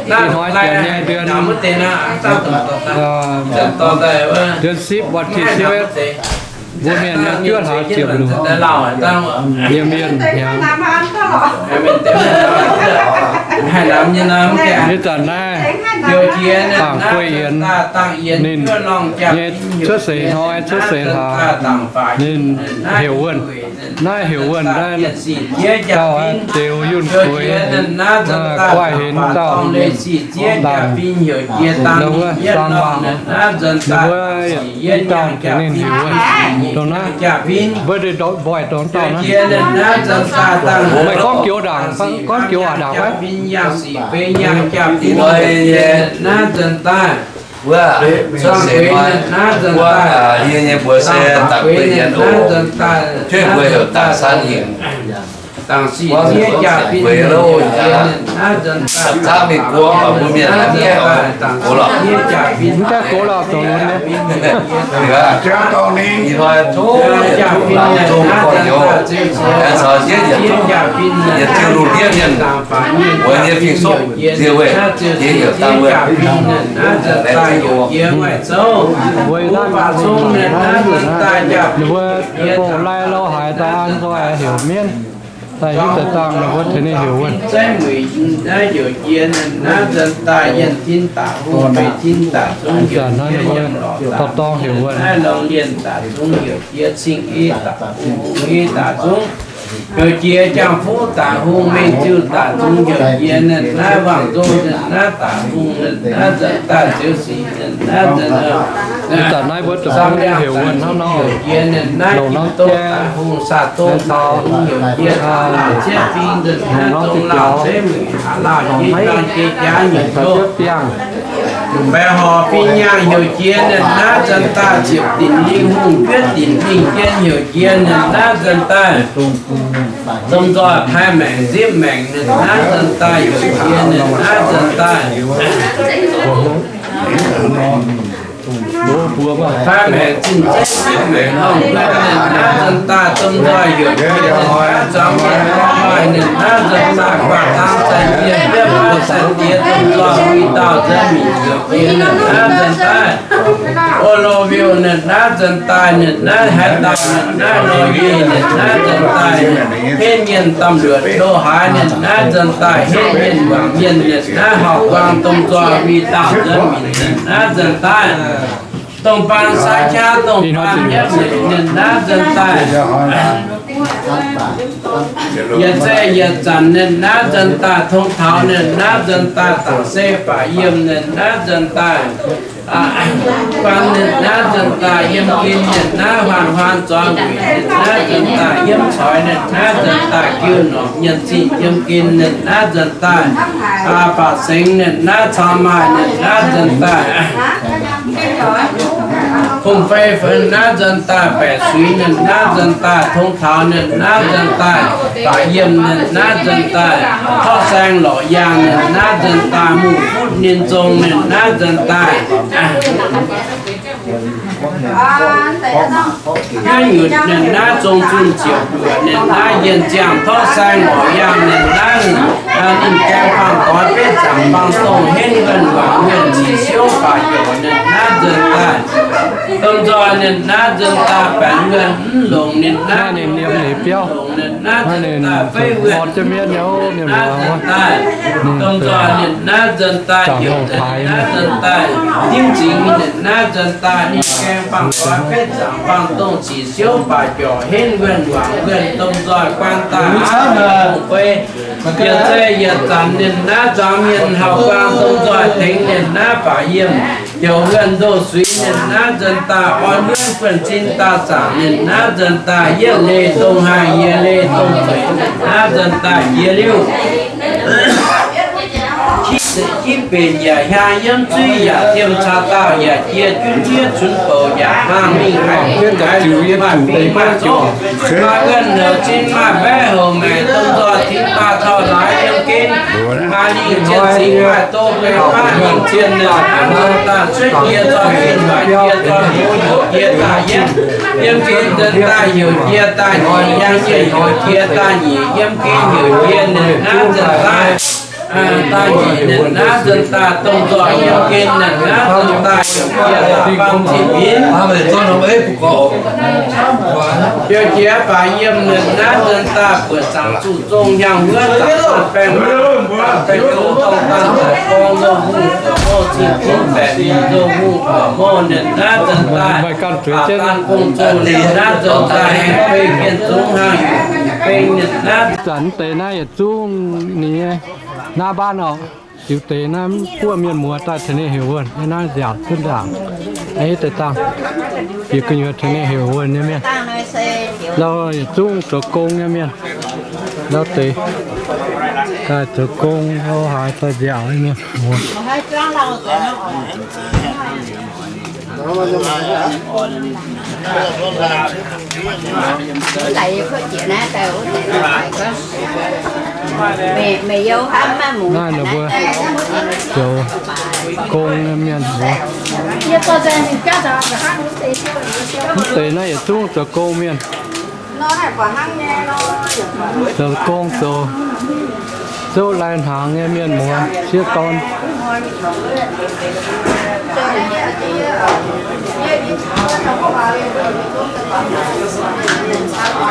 Ih hnoi janx nyei เดือน เดือนสิบ วันที่สิบเอ็ด mbuo mienh nyei juov hlaax ziepc luoqc, mienh mienh hnyangx. Ih zanc naaiv Dangc Guei Yienx ninh nyei cuotv seix hnoi cuotv seix hlaax, ninh heuc wuonh. Naaiv heuc wuonh naaiv, gauh aqv, Ziux Yunh Gueix, Guai Henx dauh, Dangc, ninh wuov Zang Wangc, ninh wuov i dauh tengx ninh heuc wuonh. Dongh naaiv, mbuo ndortv mbuo dongh dauh naaiv. Meih gorngv joux ndaangc, gorngv joux waac ndaangc fai? Wuov, cuotv seix hnoi, wuov, yie nyei mbuox se Dangc Gueix Yienx oc. Jueiv mbuo heuc Dangc San Yingc. Gorngv Dangc Gueix louh yaac, camv mingh guoqv mbuo mienh mv gaengh gox lorqc. Mv gaengh gox lorqc, zoux lunx nyei. Ih hnoi tov yietc zungv laangz zungv gorngv youz, aengx caux njiec yietc zungv yietc diuh lungh ndiev mienh, weic nyei fing-soqv nzie weih, nzie heuc dangh wuonh. Laengz zingh oc. Ninh mbuo bungx lai lo haaix daaih an nzoih heuc mienv, daaih hiuv deix dangh ninh mbuo tengx ninh heuc wuonh. Ih zanc naaiv ninh mbuo dorh dorng heuc wuonh. Heuc jiex jangx-fuqv daaih hungh, mengh ziuh daaih zungx heuc jiex ninh naaiv wangc nzong ninh naaiv daaih hungh ninh naaiv nzanc daaih ziouc sic ninh naaiv nzanc. Ih zanc naaiv mbuo dongh heuc wuonh hnangv nor, heuc jiex ninh naaiv longc norm jai daaih hungh, saa-dongh daaih hungh, heuc jiex laauh cietv fing ninh naaiv zong laauh cietv muic, laauh jienv juang jiex jaax nyungc biangh. Baeqc horc fing nyaanh heuc jiex ninh naaiv nzanc daaih ziepc dinc lingh hungh, juotv dinc lingh jien heuc jiex ninh naaiv nzanc daaih. Domh nzoih pai maengc nzipv maengc ninh naaiv nzanc daaih heuc jiex ninh naaiv nzanc daaih. Pai maengc zinh zeiv nzipv maengc longh guaih ninh naaiv nzanc daaih. Domh nzoih heuc jiex ninh naaiv zuangx mienh gorngv maaih ninh naaiv nzanc daaih, guaax dang sai-diex, yietv maaih sai-diex, domh nzoih wuic dauh nzuonx minc heuc jiex ninh naaiv nzanc daaih. O lo wiuh ninh naaiv nzanc daaih, ninh naaiv haaix dauh ninh naaiv nor yie ninh naaiv nzanc daaih. Henv mienh damh luoqc ndo haaix ninh naaiv nzanc daaih, henv mienh wangc mienh ninh naaiv horpc guang domh nzoih wuic dauh nzuonx minc ninh naaiv nzanc daaih. Domh baan sai qaqv, domh baan yietv nyeic ninh naaiv nzanc daaih. Yietc zeiv yietc zanc ninh naaiv nzanc daaih, tong taux ninh naaiv nzanc daaih, dangc se baac yiem ninh naaiv nzanc daaih. Guan ninh naaiv nzanc daaih, yiem gen ninh naaiv huaan huaan, zuangx wuic ninh naaiv nzanc daaih, yiemv coix ninh naaiv nzanc daaih, jiu norqc mienh zingh yiem gen ninh naaiv nzanc daaih, baac sengx ninh naaiv caux maaih ninh naaiv nzanc daaih. Hungh fei ninh naaiv nzanc daaih, baeqc suix ninh naaiv nzanc daaih, tong taux ninh naaiv nzanc daaih, baac yiem ninh naaiv nzanc daaih, torqv saeng lorqc yaangh ninh naaiv nzanc daaih, mungh futv ninh zong ninh naaiv nzanc daaih. Juov nyutc ninh naaiv zong zunh ziepc luoqc ninh naaiv yienh ziangh, torqv saeng lorqc yaangh ninh naaiv, ninh gaeng faang goix betv zaangc faang dongh, henv wuonh wangc wuonh ziqc siouv baac heuc ninh naaiv nzanc daaih. Domh nzoih ninh naaiv nzanc daaih, baengc wuonh mv longc ninh naaiv, ninh biauv longc ninh naaiv nzanc daaih, feiv wuonh mv longc ninh naaiv nzanc daaih. Domh nzoih ninh naaiv nzanc daaih, heuc ninh naaiv nzanc daaih, dingv zingx ninh naaiv nzanc daaih, ninh gaeng faang goix betv zaangc faang dongh ziqc siouv baac heuc henv wuonh wangc wuonh, domh nzoih guaan daaih aqv, hungh fei. Yietc zeiv yietc zanc ninh naaiv zuangx mienh hauh guang, domh nzoih tengx ninh naaiv baac yiem, heuc wuonh ndoh suix ninh naaiv nzanc daaih, orn wuonv buonv-zinh daaih zaangc ninh naaiv nzanc daaih, yietv leih dongh haih, yietc leih dongh zueic ninh naaiv nzanc daaih, jiex liuh Kitv benx yaac hiaang, yiem zuiv yaac diem, caux daauh yaac jiex, junv jiex cunx bouc yaac hnaangx, mingh haiz mingh haiz, maaih fingx maaih zorqv, maaih wuonh heuc zinh, maaih mbaeqv houc maengc, domh nzoih tingx baac taux laaix yiem gen, maaih lingh zienh cingx maaih doz gueix faqv mingh zienh, ninh naaiv nzanc daaih cuotv jiex zoih finh, maaih jiex zoih hmz, heuc jiex daaih yietv, yiem gen nzanc daaih heuc jiex daaih nyic, yangh nyienh heuc jiex daaih nyic, yiem gen heuc jiex ninh naaiv nzanc daaih. Daaih nyic ninh naaiv nzuonx daaih dongh nzoih yiem gen ninh naaiv nzuonx daaih yiem jiex daaih bang zinh minv. Biauv-jiex faix yiem ninh naaiv nzuonx daaih buoqc zaangc zuqc zong hnyangx wuov zaangc baengh baengh baengh dongh daaih gorngv nzou hungh buoc mouh zinh zinh baeqc ninh nzou hungh buoc mouh ninh naaiv nzuonx daaih baac daan gong zoh ninh naaiv nzuonx daaih haengh beng mienh zungv hnangv beng ninh naaiv. Zanc deix naaiv yietc zungv ninh nyei naaiv mbaanv oc. Ziux deix naaiv mv buov mienh muoz daaih tengx ninh heuc wuonh, yie naaiv nziaauc zunv ndaangc. Eix deix dangh bieqc gu'nyuoz tengx ninh heuc wuonh nyei mienh. Lauh yietc zungv zoux gong nyei mienh. Lauh deix daaih zoux gong, lauh haaix daaih nziaauc nyei mienh muoz. Naaiv ninh mbuo zoux gong nyei mienh muoz. Mv deix naaiv yietc zungv zoux gong mienh. Zoux gong zoux zouv lai hnaangx nyei mienh muoz sieqv dorn.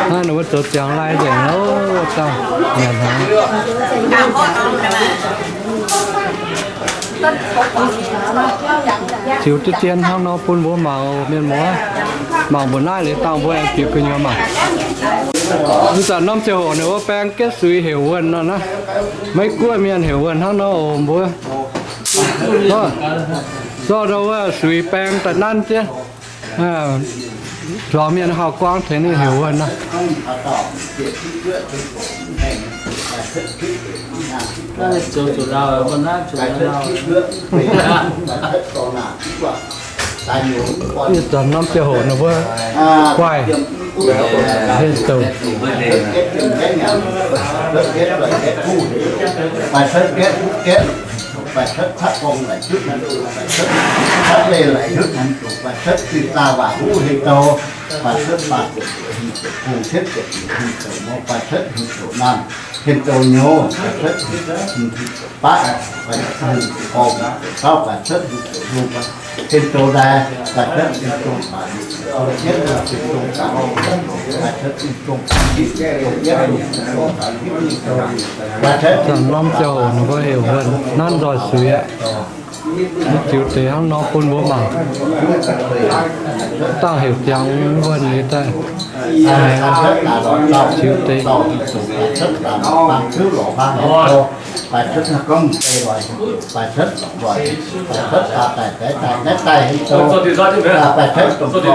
Naaiv ninh mbuo zoux ziangx lai nzengc loh, dangh nyanc hnaangx. Ziux deix dien hnangv nor bun mbuo mangc oc mienh muoz. Mangc mbuo naaiv liuz dangh mbuo aengx bieqc gu'nyuoz mangc. Ih zanc norm ziangh hoc ninh mbuo baeng jienv suix heuc wuonh nor naaiv. Maiv guoqv mienh heuc wuonh hnangv nor oc mbuo. Zorqv ndau wuov suix baeng daaih nanv jienv. Zuangx mienh hauh guaang tengx ninh heuc wuonh nor. Ih zanc norm ziangh hoc ninh mbuo guaih heh douc. Baaix cuotv gapv hutv gapv, baaix cuotv caqv gorngv laic hiuv hnangv, baaix cuotv caqv leih laic hiuv hnangv, baaix cuotv zinh zaah waac huv heh douc, baaix cuotv baac ziepc hmz ziepc hungh, cietv ziepc hmz ziepc mouz, baaix cuotv hmz ziepc naamh, heh douc nyouz, baaix cuotv hmz ziepc baav, baaix cuotv hmz ziepc gorngv, baaix cuotv hmz ziepc hungh, heh douc ndaaih, baaix cuotv hmz dongh baac, heh douc hmz dongh baac, baaix cuotv hmz dongh baac, baaix cuotv hmz dongh baac, baaix cuotv. Zanc norm ziangh hoc ninh mbuo heuc wuonh nanv nzoih suix aqv. Ziux deix hnangv nor bun mbuo mangc. Dangh heuc ziangx wuonh liuz daaih ziux deix. Baaix cuotv daaih daaih daaih daaih heuc douc, baaix cuotv dongh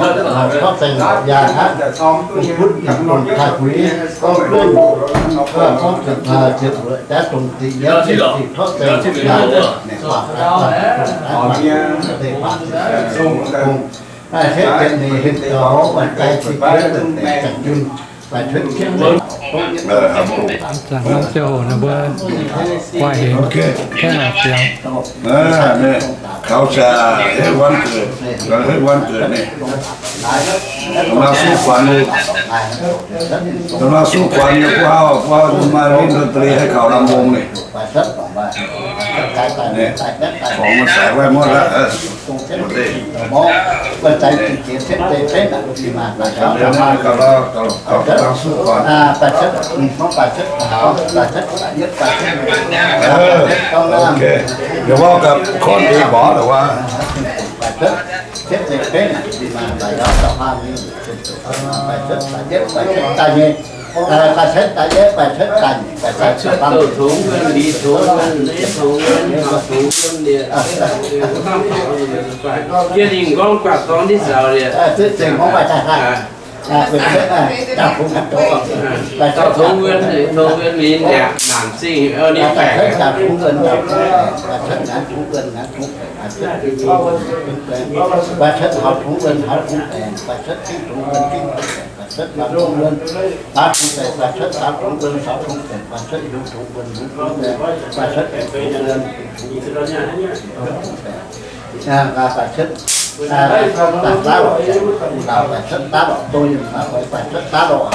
torv baengh lorqc yaangh aqv, dongh butv dongh taaih buix, gorngv dueiv, gorngv ziepc wuoqc daaih dongh zingh yietv zingh torv baengh lorqc yaangh. Zanc norm ziangh hoc ninh mbuo guaih heuc, guaih heuc ziangx. Kaux jaax เฮ็ดวันเกิด, เฮ็ดวันเกิด นี่ Dongh naaiv suv guanx, dongh naaiv suv guanx nyei, พวกเฮา, พวกเฮา maaih เล่นดนตรี ให้เขาลำวง นี่. นี่ ของมันใส่ไว้หมดแล้ว เออ หมดเลย เดี๋ยวนี้ กับเรา กับ กับทางสุขก่อน เออ โอเค เดี๋ยวว่ากับคนอีกหมอ หรือว่า Baaix cuotv daaih yietv, baaix cuotv daaih nyic, baaix cuotv daaih faam. Tongx wuonh, liz tongx wuonh, nyiec tongx wuonh, liec tongx wuonh. Jiex ninh gorngv guatc dorn div zaux liec. Zinh gorngv guatc daaih, baaix cuotv, tongx wuonh, tongx wuonh, liz nyanc naanc zingh, ninh baengc. Baaix cuotv naanc tongx wuonh, naanc tongx baengc, baaix cuotv, baaix cuotv hauv tongx wuonh, hauv tongx baengc, baaix cuotv gengh tongx wuonh, gengh tongx baengc. Baaix cuotv faam tongx wuonh, faam tongx baengc, baaix cuotv saaux tongx wuonh, saaux tongx baengc, baaix cuotv hiuv tongx wuonh, hiuv tongx baengc, baaix cuotv tongx wuonh, tongx baengc. Baaix cuotv, baaix cuotv daaih lorqc, baaix cuotv daaih lorqc, dongh yiem baaix cuotv daaih lorqc.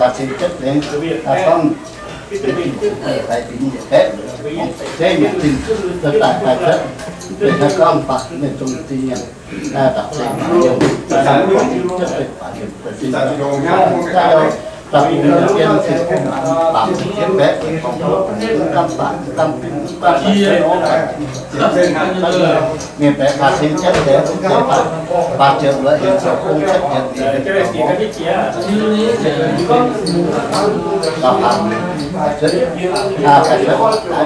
Daaih sin jienv deix, gorngv deix nyic baeqv, zeiv nyanc zinh, daaih daaih cuotv, daaih gorngv baac mienh zong zinh nyanc, daaih daaih zeiv mangc yiem, daaih gorngv cuotv deix baac yiem, daaih sin, daaih bun mienh zinh, baamh jienv baeqv, gorngv mv gaamv baamh, mv gaamh bingh, mv gaamh baeqv, mienh baeqv baac sin jienv deix, deix baac, baac ziepc luoqc heuc zoux gong cuotv yietc liuz, daaih baac cuotv, daaih cuotv gorngv deix,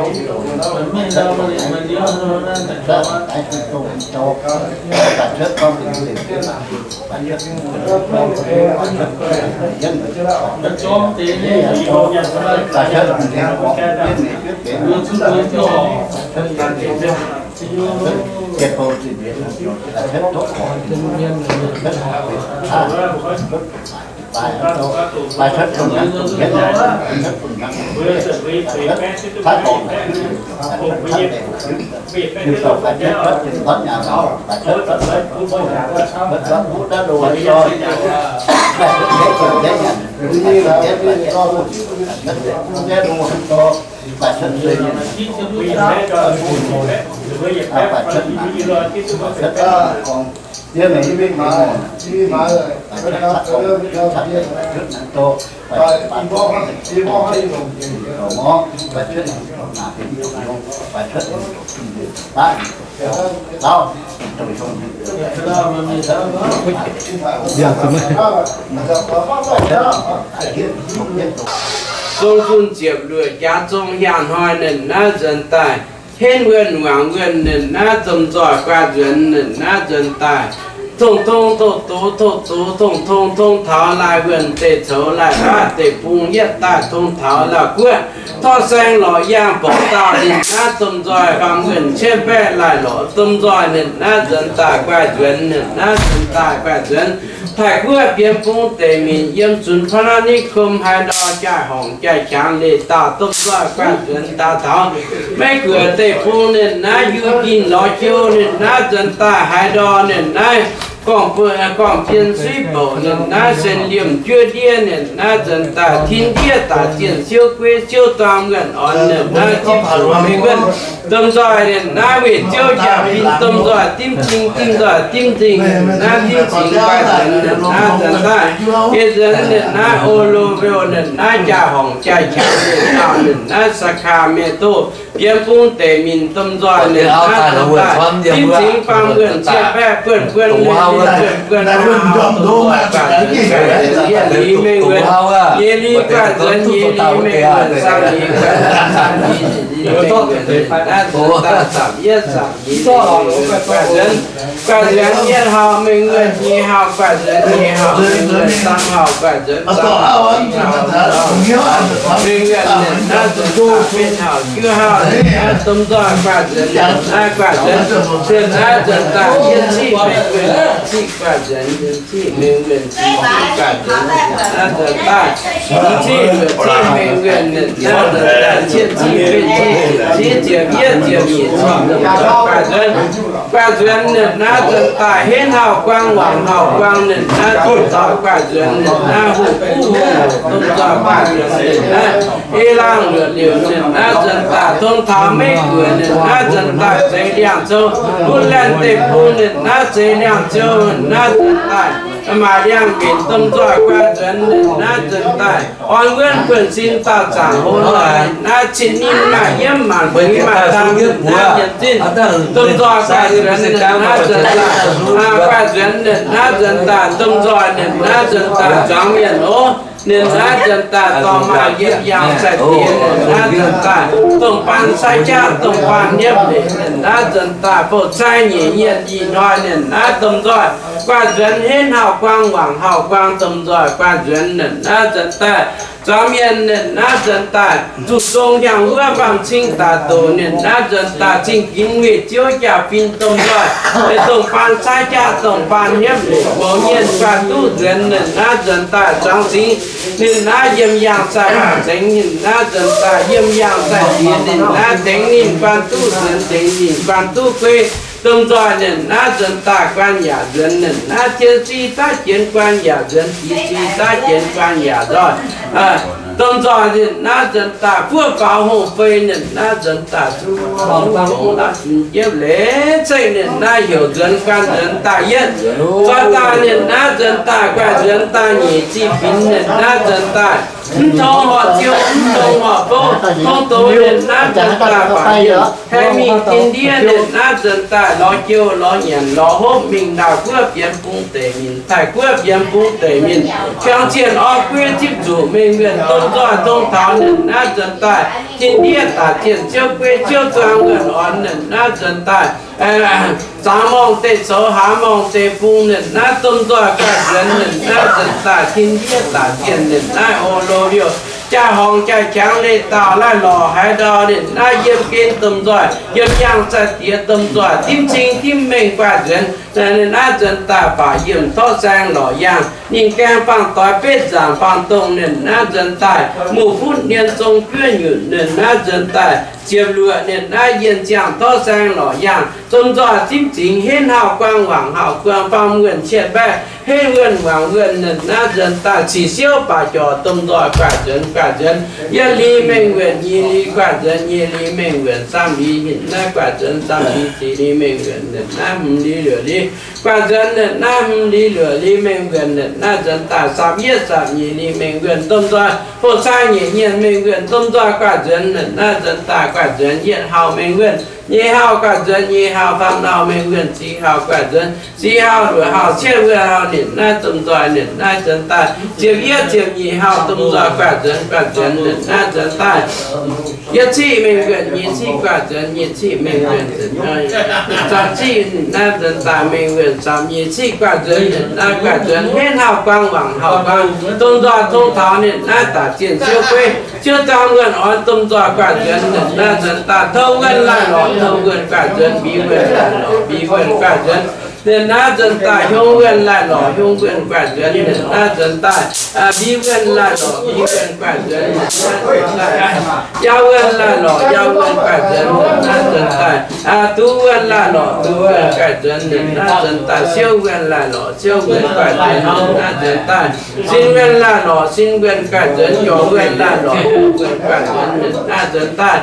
daaih cuotv Zong zunh ziepc luoqc jaax zong hiaangx hnoi ninh naaiv nzuonx daaih, henv wuonh wangc wuonh ninh naaiv domh nzoih guaax nzuonx ninh naaiv nzuonx daaih, tong tong tong doz tong doz tong tong tong taux laaih wuonh deic coux laaih faatv deic bung yietv daaih tong taux laaih guoqv torv saeng lorz yangh borqc daauh ninh naaiv domh nzoih faam wuonh cietv baeqv laaih lorz domh nzoih ninh naaiv nzuonx daaih guaax nzuonx ninh naaiv nzuonx daaih guaax nzuonx. Taiv guoqv bienx bung deic minc yiem zunx พนัสนิคม haaix ndau jaaix-horngc jaaix-qangx leiz dauh domh nzoih guaax nzuonx daaih taux Meiv Guoqv deic-bung ninh naaiv Yu Jin lorz Jou ninh naaiv nzuonx daaih haaix ndau ninh naaiv gorngv-bienh suiv bouc ninh naaiv sen liemh juov ndiev ninh naaiv nzuonx daaih tin ndiev daaih zienh siouv gueiv siouv dorng wuonh orn ninh naaiv zipv zuqc mingh wuonh domh nzoih ninh naaiv weih ziouv jaa-fin domh nzoih dimv zingh dimv nzoih dimv zingh ninh naaiv dimv zingh guaax nzuonx ninh naaiv nzuonx daaih, yie nzuonx ninh naaiv o lo weu ninh naaiv jaaix-horngc jaaix-qangx ninh naaiv สาคราเมตุ bienx bung deic minc domh nzoih ninh naaiv nzuonx daaih dimv zingh faam wuonh cietv baeqv buonv buonv buonv buonv, guaax nzuonx guaax nzuonx yietv liz mengh wuonh, nyeic liz guaax nzuonx nyeic liz mengh wuonh, saam liz guaax nzuonx saam liz mengh wuonh, naaiv nzuonx daaih saam yietv saam liz mengh wuonh guaax nzuonx, guaax nzuonx yietv hauh mengh wuonh nyei hauh guaax nzuonx nyei hauh mengh wuonh saam hauh guaax nzuonx saam hauh mengh hauh, mengh wuonh ninh naaiv nzuonx daaih benx hauh juov hauh ninh naaiv domh nzoih guaax nzuonx ninh naaiv guaax nzuonx, ninh naaiv nzuonx daaih yietv ciqv mengh wuonh ciqv guaax nzuonx, ciqv mengh wuonh ciqv guaax nzuonx ninh naaiv nzuonx daaih, ciqv luoqc ciqv mengh wuonh ninh naaiv nzuonx daaih cietv ciqv betv ciqv ziepc ciqv ziepc yietv ziepc nyeic ciqv guaax nzuonx, guaax nzuonx ninh naaiv nzuonx daaih henv hauh guang wangc hauh guang ninh naaiv domh nzoih guaax nzuonx ninh naaiv hungh kuv hungh domh nzoih guaax nzuonx ninh naaiv ei laangh luoqc liouc ninh naaiv nzuonx daaih tong taux Meiv Guoqv ninh naaiv nzuonx daaih zeix liangh zouv, Wutv Laanh Deic-Bung ninh naaiv zeix liangh zouv ninh naaiv nzuonx daaih maaih liangh-mbenc domh nzoih guaax nzuonx ninh naaiv nzuonx daaih orn wuonv buonv-sin dauh zaangc hlo laaix naaiv cin ninh maaih yiem maanc muiz maaih dang ninh naaiv nzuonx zinh domh nzoih guaax nzuonx ninh naaiv nzuonx daaih, guaax nzuonx ninh naaiv nzuonx daaih domh nzoih ninh naaiv nzuonx daaih zuangx mienh oc. Ninh naaiv nzuonx daaih dorh maaih yiem yangh sai-diex, ninh naaiv nzuonx daaih dongh baan sai jaav, dongh baan hnyouv leic, ninh naaiv nzuonx daaih bouh caaiv nyeic nyienh ih hnoi, ninh naaiv domh nzoih guaax nzuonx henv hauh guaang, wangc hauh guaang, domh nzoih guaax nzuonx, ninh naaiv nzuonx daaih zuangx mienh, ninh naaiv nzuonx daaih zuqc zong hiaangx wuov, faam cing daaih doqc, ninh naaiv nzuonx daaih zingh ginx weih ziouv jaa-fin, domh nzoih dongh baan sai jaav, dongh baan hnyouv leic, mouz nyienh guaax duqv nzuonx, ninh naaiv nzuonx daaih zuangx zingx, ninh naaiv yiem yangh sai-haac zengx, ninh naaiv nzuonx daaih yiem yangh sai-diex, ninh naaiv tengx ninh guaan duqv nzuonx, tengx ninh guaan duqv gueiv, domh nzoih ninh naaiv nzuonx daaih guaan yaac nzuonx, ninh naaiv jien si daav jienx guaan yaac nzuonx, jiex si daav jienx guaan yaac nzoih. Domh nzoih ninh naaiv nzuonx daaih buov faaux hungh fei, ninh naaiv nzuonx daaih zungv zungv dongz naaiv zunc jiepv leiz ceng, ninh naaiv heuc nzuonx guaan nzuonx daaih yietv. Guaan daaih ninh naaiv nzuonx daaih guaax nzuonx daaih nyeic, zih binx ninh naaiv nzuonx daaih mv tong horqc ziou, mv tong horqc bouv, tong doz ninh naaiv nzuonx daaih baac yiemc. Haih mingh tin ndiev ninh naaiv nzuonx daaih lorz jouh lorz nyanc lorz hopv mingh Laauv guoqv bienx bung deic minc, Taiv guoqv bienx bung deic minc, fiangx zienh orv gueiv zipv zuqc mengh mienh domh nzoih dongh taux ninh naaiv nzuonx daaih tin ndiev daaih zienh ziouv gueiv ziouv zuangx wuonh orn ninh naaiv nzuonx daaih zangx morngh deix coux, haaz morngh deix bung ninh naaiv domh nzoih guaax nzuonx, ninh naaiv nzuonx daaih tin ndiev daaih zienh ninh naaiv o lo liouh jaa-horngc jaa-qangx leiz-dauh laih lorqc haaix ndau ninh naaiv yiem gen domh nzoih, yiem yangh sai-diex domh nzoih dimv cing dimv mengh guaax nzuonx, ninh naaiv nzuonx daaih baac yiemc torv saeng lorqc yangh, ninh gaeng faang doix betv nzaangc faang dongh ninh naaiv nzuonx daaih muoz-funv nien zong buov nyutc, ninh naaiv nzuonx daaih ziepc luoqc, ninh naaiv yienh ziangh torv saeng lorqc yangh, domh nzoih dimv zingx henv hauh guaang, wangc hauh guaang, faam wuonh qietv mbaeqv, henv wuonh wangc wuonh, ninh naaiv nzuonx daaih ciqv siouv baac jorc domh nzoih guaax nzuonx, guaax nzuonx yietv li mengh wuonh, nyei li guaax nzuonx, nyei li mengh wuonh, saam li ninh naaiv guaax nzuonx, saam li ziex li mengh wuonh, ninh naaiv hmz li luoqc li guaax nzuonx, ninh naaiv hmz li luoqc li mengh wuonh, ninh naaiv nzuonx daaih saapv yietv saapv nyeic li mengh wuonh domh nzoih, bouh caaiv nyeic nyienh mengh wuonh domh nzoih guaax nzuonx, ninh naaiv nzuonx daaih guaax nzuonx yietv hauh mengh wuonh, nyei hauh guaax nzuonx, nyei hauh faam hauh mengh wuonh, zih hauh guaax nzuonx, zih hauh luoqc hauh cietv wuonh hauh, ninh naaiv domh nzoih ninh naaiv nzuonx daaih ziepc yietv ziepc nyeic hauh domh nzoih guaax nzuonx, guaax nzuonx ninh naaiv nzuonx daaih yietv ciqv mengh wuonh, nyei ciqv guaax nzuonx, nyei ciqv mengh wuonh, zaapv ciqv ninh naaiv nzuonx daaih mengh wuonh, zaapv nyei ciqv guaax nzuonx ninh naaiv guaax nzuonx henv hauh guaang, wangc hauh guaang, domh nzoih dongh taux ninh naaiv daaih zienh ziouv gueiv ziouv zuangx wuonh orn domh nzoih guaax nzuonx ninh naaiv nzuonx daaih tong wuonh laih lorqc, tong wuonh guaax nzuonx, mbiv wuonh laih lorqc, mbiv wuonh guaax nzuonx, ninh naaiv nzuonx daaih hiong wuonh laih lorqc, hiong wuonh guaax nzuonx, ninh naaiv nzuonx daaih mbiv wuonh laih lorqc, mbiv wuonh guaax nzuonx, ninh naaiv nzuonx daaih yaauh wuonh laih lorqc, yaauh wuonh guaax nzuonx, ninh naaiv nzuonx daaih duqv wuonh laih lorqc, duqv wuonh guaax nzuonx, ninh naaiv nzuonx daaih siouv wuonh laih lorqc, siouv wuonh guaax nzuonx, ninh naaiv nzuonx daaih sin wuonh laih lorqc, sin wuonh guaax nzuonx, jorc wuonh laih lorqc, jorc wuonh guaax nzuonx, ninh naaiv nzuonx daaih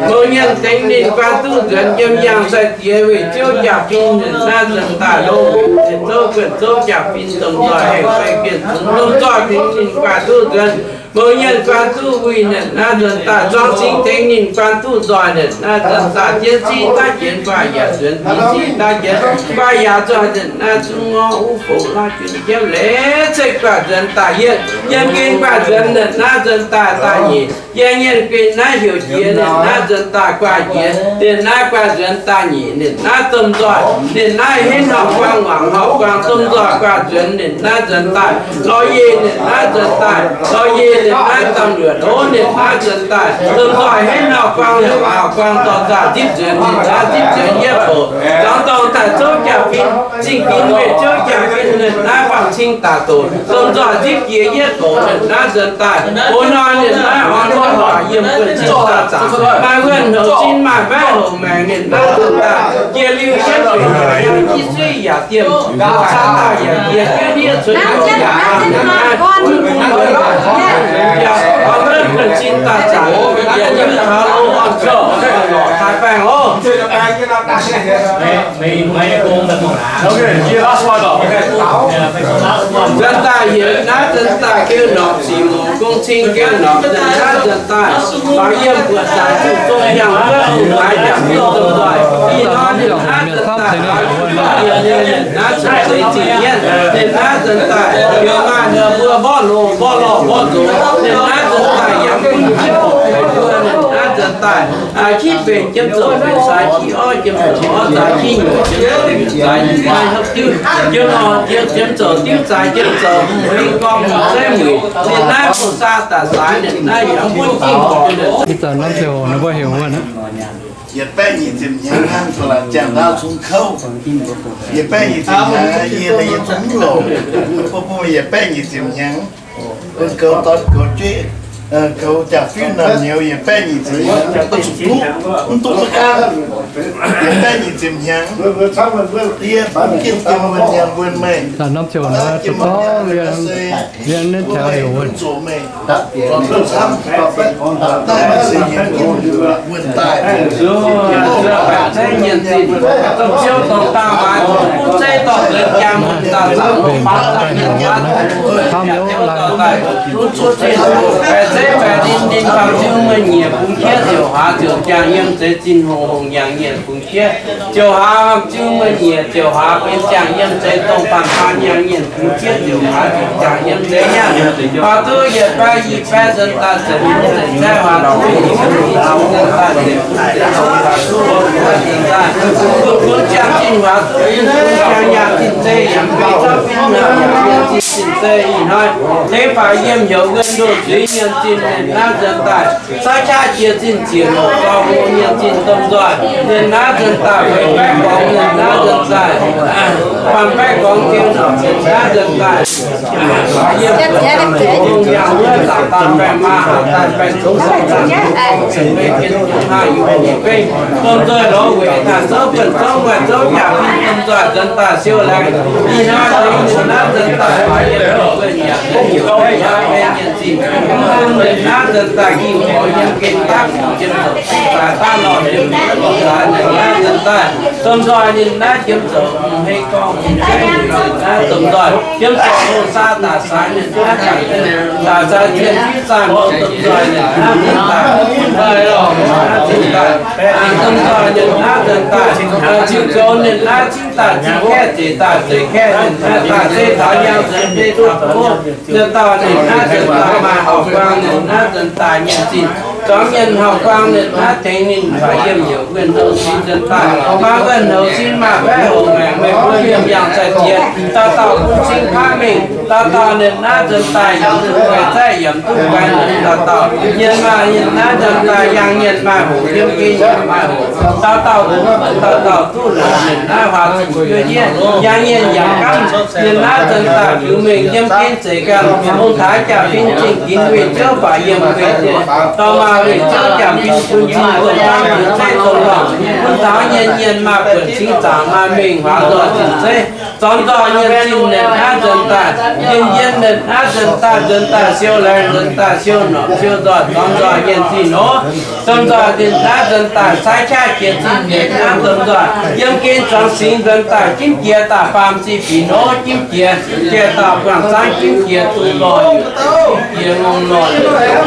mouz nyienh tengx ninh guaan duqv nzuonx yiem yangh sai-diex weic ziouv jaa-fin, ninh naaiv nzuonx daaih longc zouv guonh zouv jaa-fin domh nzoih haengh fei bienh zunc domh nzoih tengx ninh guaan duqv nzuonx. Mouz nyienh guaan duqv wuih, ninh naaiv nzuonx daaih zuangx cingx tengx ninh guaan duqv nzoih, ninh naaiv nzuonx daaih jienv ziqv daav jienx guaax yaac nzuonx, ziqv ziqv daav jienx guaax yaac nzoih, ninh naaiv zungv ngorv uv fongc laav jun jiepv leiz cekv guaax nzuonx daaih yietv, yiem gen guaax nzuonx, ninh naaiv nzuonx daaih daaih nyeic, yiem nyienh gen naaiv heuc jiex, ninh naaiv nzuonx daaih guaax jiex, ninh naaiv guaax nzuonx daaih nyeic, ninh naaiv domh nzoih, ninh naaiv henv hauh guaang, wangc hauh guaang, domh nzoih guaax nzuonx, ninh naaiv nzuonx daaih lorz yie, ninh naaiv nzuonx daaih lorz yie, ninh naaiv domh luoqc hov, ninh naaiv nzuonx daaih domh nzoih henv hauh guaang, wangc hauh guaang, dorh nzaah zipv nzuonx, ninh naaiv zipv nzuonx yietv bouc, dorngx dorngh daaih zouv jaa-fin, zingh ginx weih zouv jaa-fin, ninh naaiv faam cing daaih doqc, domh nzoih zipv jiex yietv bouc, ninh naaiv nzuonx daaih, hoz hnoi ninh naaiv orn wuov haaix yiem wuonh cin dauh zaangc, maaih wuonh houc sin, maaih maiv houc maengc, ninh naaiv nzuonx daaih jiex liuz yietv bouc, yangh jiv suiv yaac diemh, caa dauh yaac jiex jienv ndiev cuotv yaac hnangv, ninh naaiv bun bun yaac orn wuov wuonh cin dauh zaangc, yietc liuz taux longx orn zouv lorqc taaih baengh oc. Nzuonx daaih yietc naaiv nzuonx daaih geu norqc, sic muc gong cing geu norqc, nzuonx naaiv Nzengc daaih, faaux yiem buoqc zaangc zuqc zong hiaangx wuov, longc laaix jaa-fin domh nzoih. Ih hnoi ninh naaiv nzengc daaih, faaux yiem buoqc zaangc, ninh naaiv nzengc daaih zeix zingh mienv, ninh naaiv nzengc daaih, heuc maaih mbuo mborqv loz, mborqv lorh, mborqv nzox, ninh naaiv nzengc daaih, yangh bun jiex mbuo, ninh naaiv nzengc daaih, aa, qiex benx jiem zouc, benx saaix qiex orv jiem zouc, orv saaix qiex nyuoqc jiem zouc, nyuoqc saaix qiex orv, hopv diuv jiem orv, jiem zouc diuv saaix jiem zouc, mv gorngv mv zeiz mueic, ninh naaiv mv saa daaih saaix, ninh naaiv yangh bun jiex mbuo. Ih zanc norm ziangh hoc ninh mbuo heuc wuov, yietc baeqv nyic ziepc hnyangx hnangv, ga'laatc ziangh ndaauv cong kouv. Yietc baeqv nyic ziepc hnyangx, yie, yie zungv mv longc. Bun, bun yietc baeqv nyic ziepc hnyangx, bun goux dorn goux jueiv, goux jaa-fin naamh nyouz, yietc baeqv nyic ziepc hnyangx, mv zuqc duqv, mv duqv maiv gaanv. Yietc baeqv nyic ziepc hnyangx, yie bun jienv jiem wuonh nyanc wuonh meih. Liang naaiv taux heuc wuov, Zeiv nyienc zinh, dongh ziouv dongh dangh maaiz, mv zeiz dorh nzuonx jaa mun dauh zanc longc baav daaih nyanc baav daaih, baeqc zeiv baeqc zinh ninh faam ziu meih nyiec bungx qiex ziouc hlaax ziouc jangh yiem zeix zinh hungh hungh yangh nyiec bungx qiex ziouc hlaax faam ziu meih nyiec ziouc hlaax benx jangh yiem zeix dongh faam faam yangh nyiec bungx qiex ziouc hlaax ziouc jangh yiem zeix nyaanh. Faaux duqv yietc baeqv yie baeqv nzuonx daaih zeix zinh zeix zeiv hlaax duqv yietc zinh nzuonx daaih zeix zinh zeix zinh daaih, bun jangh zinh hlaax duqv yietc zinh jangh yangh zinh zeiv yaac mv baac zauv fim yaac yangh zinh zinh zeiv ih hnoi. Tengx faaux yiem heuc wuonh ndoh zuiz nyanc zinh ninh naaiv nzuonx daaih, saav qaqv jiex zinh ziec longc zaux hlo nyanc zinh domh nzoih ninh naaiv nzuonx daaih, feix baeqv gorngx ninh naaiv nzuonx daaih, faam baeqv gorngx jienv ninh naaiv nzuonx daaih. Yiem buoqc zaangc zinh zong hiaangx wuov, zaangc daaih baengh maa, haaix daaih baengh zong, zaangc daaih zong, zengc beiv jienv zong haah yungz nyeic beiv, domh nzoih lorz weic taaix zouv buonv zouv muoih zouv jaa-fin domh nzoih nzuonx daaih siou laengz. Ih hnoi deix ninh naaiv nzuonx daaih faaux yiem buonv yaac buonv heuc baeqv yaac baeqv nyanc zinh, mv bun ninh naaiv nzuonx daaih ging horc yiem gen dapv jiem zouc zaaix daav nor, yiem zaaix ninh naaiv nzuonx daaih domh nzoih ninh naaiv jiem zouc mv hei gorngv ninh naaiv domh nzoih jiem zouc hlo saa daaih saaix ninh naaiv daaih daaih saaix zien fiuv zaanh hlo domh nzoih ninh naaiv nzuonx daaih, domh nzoih ninh naaiv nzuonx daaih, ziux goux ninh naaiv cingv daaih cingv kaeqv, zeix daaih zeix kaeqv ninh naaiv daaih, zeiv taux yangh nzuonx, zeiv taux tov nzuonx dauh ninh naaiv nzuonx daaih maaih hauv-guaang ninh naaiv nzuonx daaih nyanc zinh, zuangx mienh hauv-guaang ninh naaiv tengx ninh faaux yiem heuc wuonh ndoh zuiz nzuonx daaih, maaih wuonh ndoh zuiz maaih baeqv hoc maengc meih mbuo yiem yangh zaih jiex, dauh dauh bun cing paav mingh, dauh dauh ninh naaiv nzuonx daaih yaac duqv guaix zaeqv yaac duqv guaix nzuonx, dauh dauh mienh maaih mienh naaiv nzuonx daaih yangh mienh maaih hoc, yiem gengh yaac maaih hoc, dauh dauh duqv, dauh dauh duqv longx ninh naaiv huaax zuqc juov yiev, yangh mienh yaac gamv ninh naaiv nzuonx daaih biux mengh yiem gengh zeiz ganh, ong-taaix jaa-fin zingh ginx weih ziouv faaux yiem guei jiex, dorh maaih weih ziouv jaa-fin bun zinh dongh dangv yietc zeiv dongh lorngh, bun taux mienh mienh maaih buonc cingx zaangc maaih mengh huaax nzoih zinh zeiv, zormx nzoih yiem zinh ninh naaiv nzuonx daaih, yiem yiem ninh naaiv nzuonx daaih, nzuonx daaih siou laengz, nzuonx daaih siou norqc siou nzoih, zormx nzoih yiem zinh nor, domh nzoih ninh naaiv nzuonx daaih, saaix qaqv jiex zinh ninh naaiv domh nzoih, yiem gengh zuangx singx nzuonx daaih, jimv jiex daaih faam zinh binc nor, jimv jiex jiex daaih buangh zaangv, jimv jiex duqv lorh, jimv jiex longx lorh, jimv jiex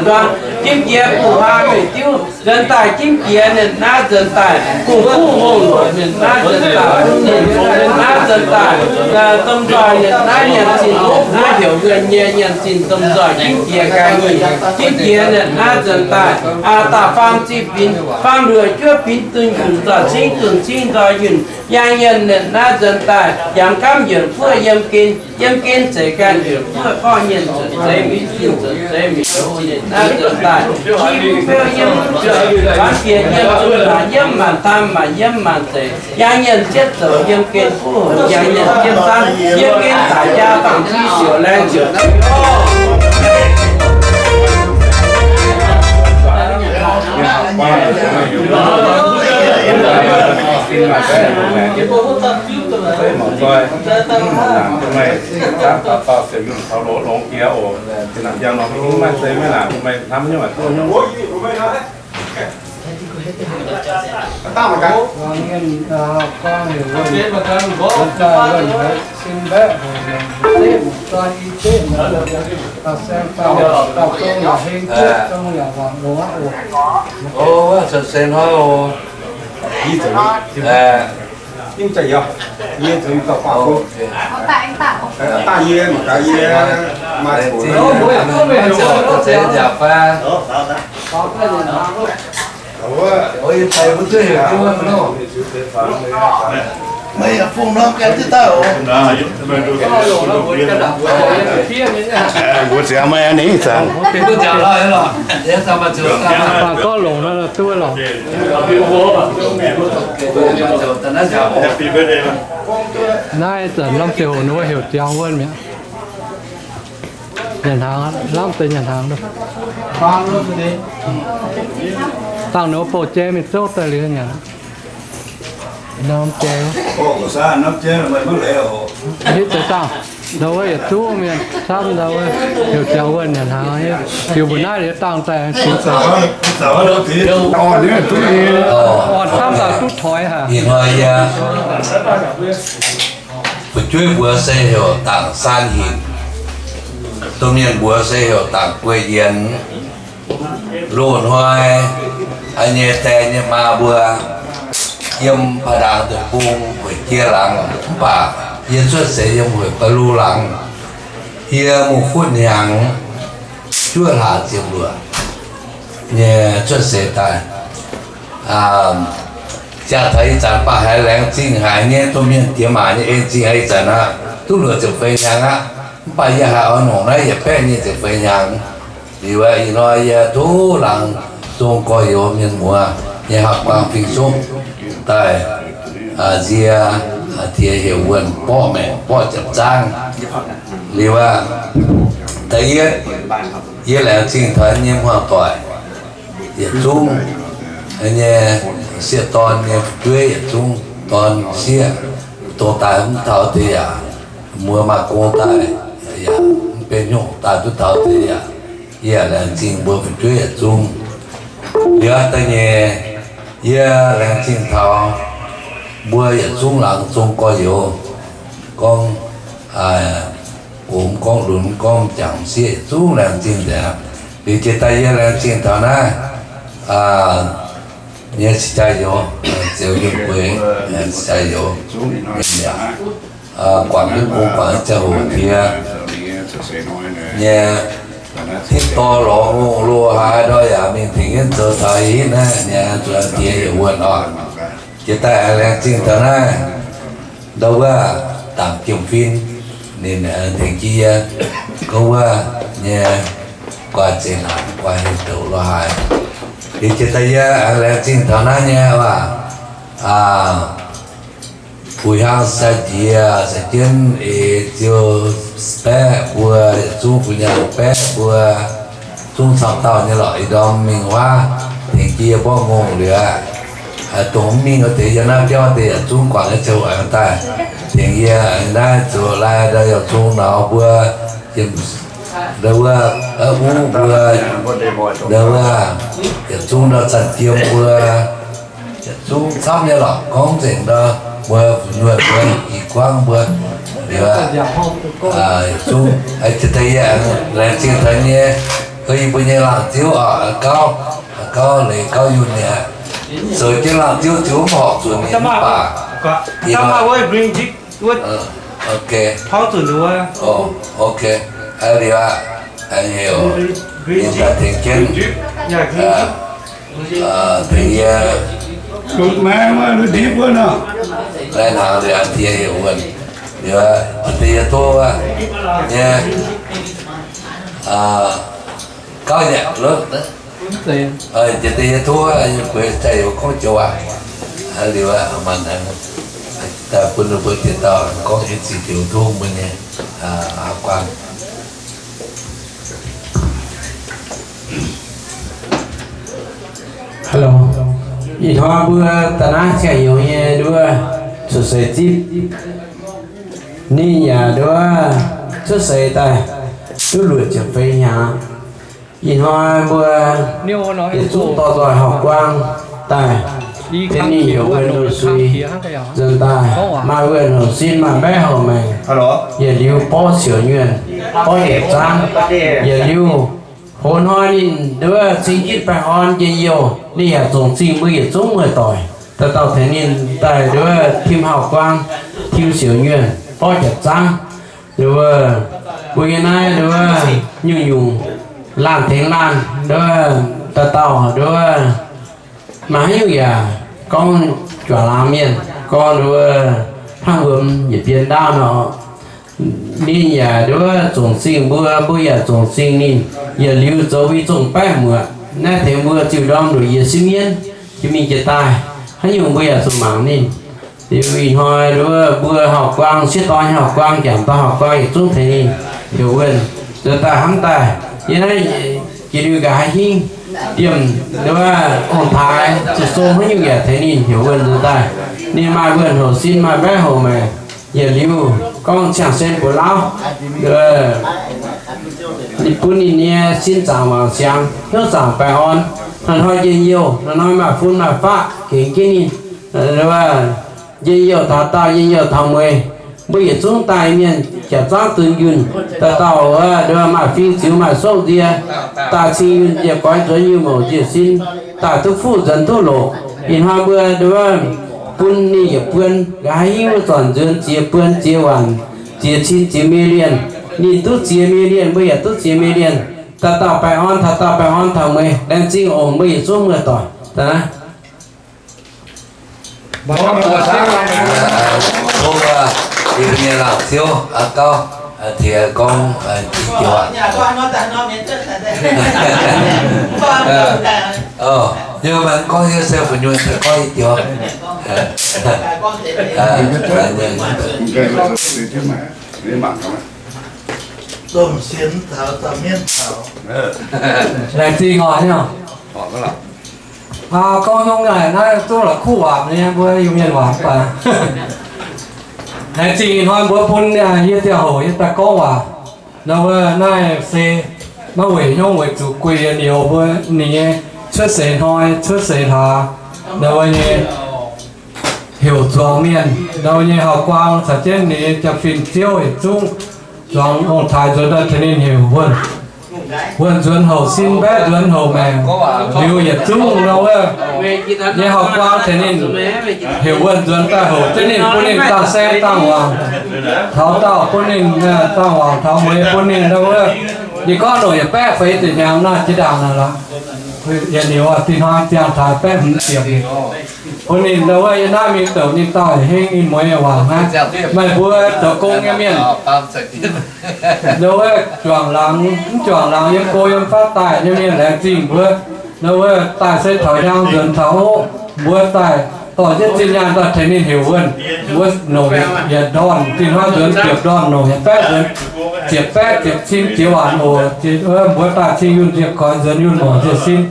lorqc, jimv jiex buv haa mengh diuv, nzuonx daaih jimv jiex ninh naaiv nzuonx daaih, kungx-fuqv hungh loc ninh naaiv nzuonx daaih, ninh naaiv nzuonx daaih, domh nzoih ninh naaiv nyanc zinh, hopv hnyouv heuc wuonh nyei nyanc zinh domh nzoih jimv jiex ga'naaiv nyic, jimv jiex ninh naaiv nzuonx daaih, daaih faam zinh binc, faam luoqc juov binc dunh yunh nzoih cingv dunh cingv nzoih yunh, yangh yienh ninh naaiv nzuonx daaih, yaac gamv yienc fuoqv yiem gen, yiem gen zeiz ganh yienc fuoqv gorngv nyienh nzuonx zeiz mingh, zinh nzuonx zeiz mingh, ninh naaiv nzuonx daaih, i beu yiem, zuanx bieqc yiem, zuqc naaic yiem maanc tam, maanc yiem maanc zeic, yangh yienh ziepv zoux yiem gen fuqv, yangh yienh ziepv zaanv, yiem gen daic jaa fangx fih ziouc laengz ziouc Mienh guang heuc wuonh, wuonh daaih wuonh haiz sin mbaeqv haic, mienh zeqv mienh zoi i zeqv mienh, dauh saeng dauh, dauh zong yaac heng, zong yaac wangc longx aqv oc. Ov, cuotv seix hnoi oc. Yie zuqc, yie zuqc, yie zuqc dauh faam. Daaih yie mangc gaax yie maaih zuqc. Meih yaac fungx norm gaengh duqv daaih oc. Mbuo ziangx meih ninh zanc. Faam gorngv longc nor duqv lorqc. Naaiv zanc norm ziangh hoc ninh mbuo heuc ziangx wuonh mi'aqv. Nyanc hnaangx, lamh deix nyanc hnaangx. Dangh ninh mbuo bouh jai mingh zouv daaih liuz nyanc. Norm jai, hitv deix dangh, ndau wuov yietc zungv mienh camv ndau wuov, heuc ziangx wuonh nyanc hnaangx. Ziux mbuo naaiv liuz dangh daaih, orn camv daaih duqv toix haic. Ih hnoi yie fu'jueiv mbuox se heuc Dangc San Hinc, domh mienh mbuox se heuc Dangc Guei Yienx. Loz-hnoi nyei die nyei maa mbuo yiem Baa Ndaangc Deic-Bung, Hueic Jiex Laangz, mv baac yie cuotv seix yiem Hueic Ba'lu Laangz. Yie mingh fuqv hnyangx juov hlaax ziepc luoqc nyei cuotv seix daaih. Ziangh taux ih zanc mv baac haiz laengz zingh haic nyei, domh mienh diex maac nyei en zingh haic ih zanc aqv, duqv luoqc ziepc feix hnyangx aqv. Mv baac yie haiz oix nongc naaiv yietc baeqv nyei ziepc feix hnyangx. Liuz ih hnoi yie tov laangz zong gorx-youz mienh muoz nyei hauv-guaang fing-suqv daaih nzie, tiex heuc wuonh borqv maengc borqv ziepc zaangv. Liuz aqv, da'yietv, yie laengz zingh taux nyei hmuangv-doic yietc zungv, nyei sieqv dorn nyei fu'jueiv yietc zungv, dorn sieqv, dongh daaih mv taux deix yaac, mbuo maaih gong daaih yaac, mv benx hnyouv daaih duqv taux deix yaac, yie laengz zingh mbuo fu'jueiv yietc zungv. Liuz aqv, da'nyeic, yie laengz zingh taux mbuo yietc zungv laangz zong gorx-youz, gorngv gomx gorngv lunx gorngv m'jangc m'sieqv yietc zungv laengz zingh nzengc. Liuz jiex daaih yie laengz zingh taux naaiv nyei cing-jaa-youz, Ziouv Yunh Gueix, cing-jaa-youz, mienh yaac guangc duqv bung guangc ziangh hoc tiex nyei, hitv dorh lorz ngongh loz haaix ndau yaac mingh tengx jienv zoux taux hitv naaiv nyei zuqc tiex heuc wuonh oc. Jiex daaih aengx laengz zingh taux naaiv ndau wuov Dangc Jiem Fin, ninh aengx tengx jienv yie gorngv wuov nyei guaax zinh naanc guaax hemx douc lo haaix. Liuz jiex daaih yie aengx laengz zingh taux naaiv nyei waac, Fu Hiaang sai-jiex, sai-jienv eix ziouc baeqv mbuo, yietc zungv fu nyaanh baeqv mbuo, zungv camv dauh nyei lorqc. Ih ndorm mingh wuov tengx jienv yie mborqv ngongh liuz, dongh mv mingh wuov deix yiem naaiv biauv deix yietc zungv guangc nyei ziangh hoc aengx daaih tengx yie aengx naaiv zoux lai ndau yaac zungv naux mbuo, ndau wuov, wuov mbuo, ndau wuov, yietc zungv ndau Zanc Jiem mbuo, yietc zungv camv nyei lorqc. Gorngv nzengc ndau mbuo fu'nyuonh mbuo i guangv mbuo liuz, yietc zungv jiex daaih yie laengz zingh taux nyei, yie mbuo nyei laangz ziouv oc, gauv, gauv leiz gauv yunh mi'aqv. Zoux jienv laangz ziouv ziouc mv horpc zuqc ninh mv baac, ok, ok, liuz aqv, heuc ninh daaih tengx jienv, tengx yie, lai hnaangx liuz tiex heuc wuonh, liuz aqv, deix yie tov nyei, gauv nyanc lov, jiex deix yie tov yie gueix jaa-youz gorngv joux waac, liuz aqv, maanc daaih bun ninh mbuo dieh dauh gorngv eix zinh joux tov mbuo nyei haav guaan. Hello. Ih hnoi mbuo da'naaiv ziangh youz nyei nduov cuotv seix zipv. Ninh yaac nduov cuotv seix daaih duqv luoqc ziepc feix hnyangx. Ih hnoi mbuo yietc zungv dorh nzoih hauv-guaang. daaih, tengx ninh heuc wuonh ndoh sui nzuonx daaih, maaih wuonh houc sin, maaih mbaeqv houc maengc, yietc liuz borv siouc nyuonh, borv yietc zaangv, yietc liuz hoz hnoi ninh nduov cing jitv baengh orn njien-youh, ninh yaac zongc zingh mbuo yietc zungv muoz-doic, dauh dauh tengx ninh daaih nduov tim hauv-guaang, tim siouc nyuonh, borv yietc zaangv. Nduov, mbuo nyei naaiv nduov nyungc-nyungc laanh tengx laanh nduov, dauh dauh nduov maaih haaix nyungc yaac gorngv juangc laangz mienh, gorngv nduov hnangv wuom yietc bien ndaauv nor. Ninh yaac nduov zongc zingh mbuo, mbuo yaac zongc zingh ninh. Yietc liuz zoux i zongh baeqv muoc naaiv tengx mbuo ziux ndorm nduqc yie sieqv mienv jiex mingh jiex daaih, haaix nyungc mbuo yaac zuqc mangc ninh. Liuz ih hnoi nduov mbuo hauv-guaang, sieqv dorn nyei hauv-guaang, jangc dorn hauv-guaang yietc zungv tengx ninh heuc wuonh nzuonx daaih hnamv daaih. Yie naaiv jiex liuz nqa'haav hingv diemh nduov ong-taaix zuqc sou haaix nyungc yaac tengx ninh heuc wuonh nzuonx daaih. Ninh maaih wuonh houc sin, maaih mbaeqv houc maengc. Yietc liuz gorngv ciangh sen buoz lauv, ninh bun ninh nyei sin zaangc wangc siangx, hnyouv zaangc baengh orn, hnoi-hnoi njien-youh, hnoi-hnoi maaih fun maaih faqv gengx jienv ninh. Njien-youh taux daauh, njien-youh taux mueiz. Mbuo yietc zungv daaih mienh jaax zaangv dunh yunh, dauh dauh wuov maaih fing ziux maaih souv nzie, daaih cing yunh nzie goix nzuonx yunh mouc nzie sin, daaih duqv fuqv nzuonx duqv loqc. Ih hnoi mbuo nduov bun ninh yietc buon, nqa'haav hingv wuov zanc nzuonx ziex buon ziex waanc, ziex cin ziex million. Ninh duqv ziex million, mbuo yaac duqv ziex million. Dauh dauh baengh orn, taux dauh baengh orn taux mueiz, laengz zingh oc mbuo yietc zungv muoz-doic. Tov mbuo nyei laangz ziouv aa gauh tiex gorngv i joux. Yie mangc gorngv yie se fu'nyuonh gorngv i joux. Laengz zingh oc. Gorngv nyungc naaic naaiv zungv la'kuqv waac nyei, mbuo Iu-Mienh waac mv baac. Laengz zingh ih hnoi mbuo bun yie ziangh hoc yie daaih gorngv waac. Nor wuov naaiv se maiv weic hnyouv, weic zuqc guei yietc niouz mbuo ninh nyei cuotv seix hnoi, cuotv seix hlaax, nor wuov nyei heuc zuangx mienh, nor wuov nyei hauv-guaang caux jienv ninh nyei jaa-fin ziouv yietc zungv zuangx ong-taaix nzuonx daaih tengx ninh heuc wuonh. Wuonh nzuonx houc sin, mbaeqv nzuonx houc maengc. Liuz yietc zungv nor wuov nyei hauv-guaang tengx ninh heuc wuonh nzuonx daaih houc jienv ninh, bun ninh dangh saeng dangh wangc taux daauh, bun ninh dangh wangc taux mueiz, bun ninh nor wuov, yie gorngv longc yietc baeqv feix ziepc hnyangx nor jiex ndaangc naaic lorqc. Yietc liuz ih hnoi ziangh taux baeqv hmz ziepc. Bun ninh nor wuov yie naaiv mingh douc ninh daaih hingv ninh mueiz wangc hnangv. Meih mbuo zoux gong nyei mienh, nor wuov juangc laangz, mv juangc laangz yiem go yiem fatv daaih nyei mienh laengz zingh mbuo. Nor wuov daaih se taux hnyangx nzuonx taux oc, mbuo daaih dorh jienv zinh nyaanh daaih tengx ninh heuc wuonh. Mbuo longc yietc ndorn, zinh hnoi nzuonx ziepc ndorn, longc yietc baeqv nzuonx ziepc baeqv ziepc cin ziex waanc oc. Mbuo daaih cing yunh ziepc koix, nzuonx yunh mouc ziepc sin.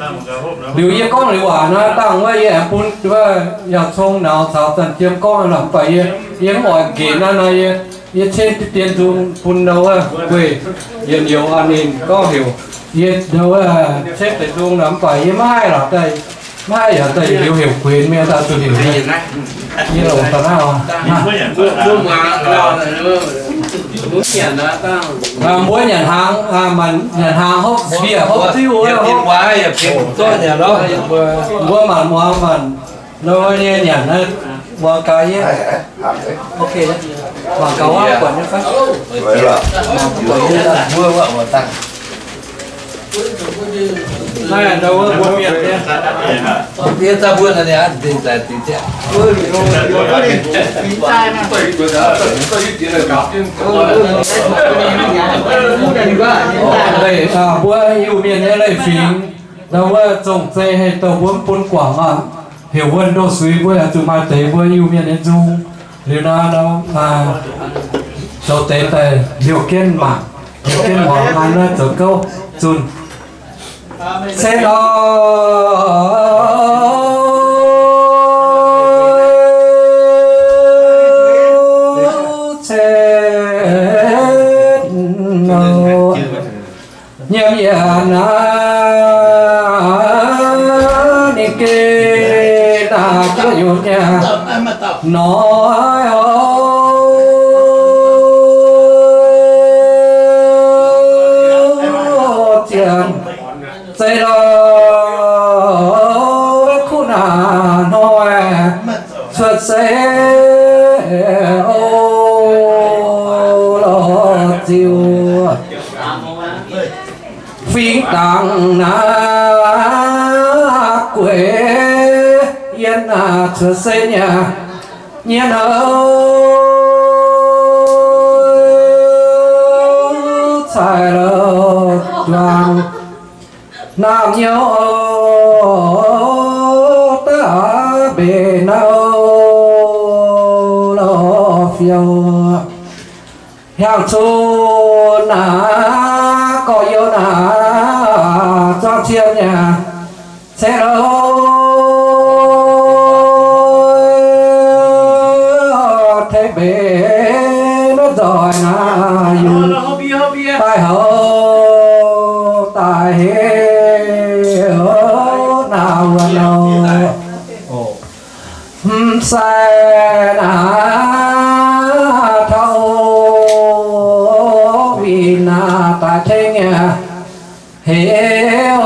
Liuz yie gorngv liuz waac naaiv dangh wuov yie aengx bun wuov yauh cong nauz caux Zanc Jiem gorngv naaiv, mv baac yie, yie mv oix nqenc naaiv nor, yie, yie cen deix dien nzung bun nor wuov guei, yietc niouz a'ninh gorngv heuc yie nor wuov cen deix nzung nor, mv baac yie maiv haih lorqc daaih, maiv haih yaac daaih liuz heuc gueix mienh daaih zuqc heuc nyei. Yie longc daaih naaiv oc. Mbuo nyanc hnaangx, nyanc hnaangx hopv bieqc hopv ziuv wuov, mbuo maanc muangx maanc nor nyei nyanc naaiv, muangx gaax yie. Mangc gaax wuov buatc nyei fai? Naaiv nor wuov mbuo mienh nyei. Mbuo Iu-Mienh nyei leiz-fingx, nor wuov zong-zei haih douh mbuo mv bun guangc aqv. Heuc wuonh ndoh suix mbuo yaac zuqc maaih deix mbuo Iu-Mienh nyei nzung. Liuz nor, zoux deix daaih liouh jienv mangc, liouh jienv muangx naaiv zoux gouv zunh. Se nor, se nor, nyiemc yaac naaiv ninh geh nyei nor, zeiz lorz kuv naaic hnoi cuotv seix, o, lorz ziux fingx dangx naaiv gueix yiem naaiv cuotv seix nyei, nyei nouh cai lorz juangc naamh nyouz daaih mbenc nouh lorz fiouv. Hnyangx-cun naaiv gorx-youz naaiv zuangx cien nyei, ceix lorz tengx mbenc naaiv nzoih naaiv yungz daaih houx daaih heix naaiv wuonh nouh. Mv sai naaiv taux winh naaiv daaih tengx nyei heix,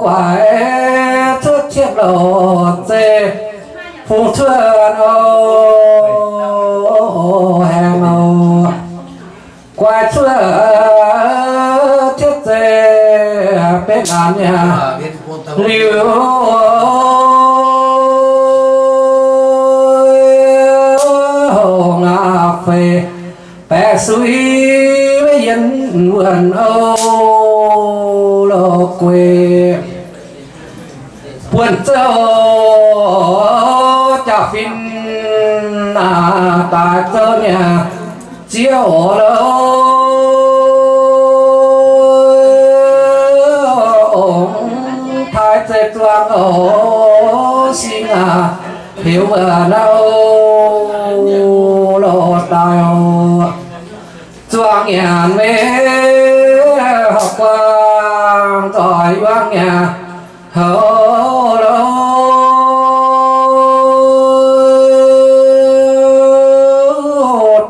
guaix cuotv ciepv lorz zeiv fungx cuotv nouh haengh nouh. Guaix cuotv ciepv zeiv benx naanc nyei liuz, houx ngaah feix baeqc suiv yienx wuonh, o, lorz gueix buonc zouv jaax-fin naaiv daaih zouv nyei ziouv lorz ong taaix zeiv zuangx oc, singx aac, heuc wuov nouh lorz daaih oc. Zuangx nyanc meix horpc guangc nzoih yuangx nyanc houx lorz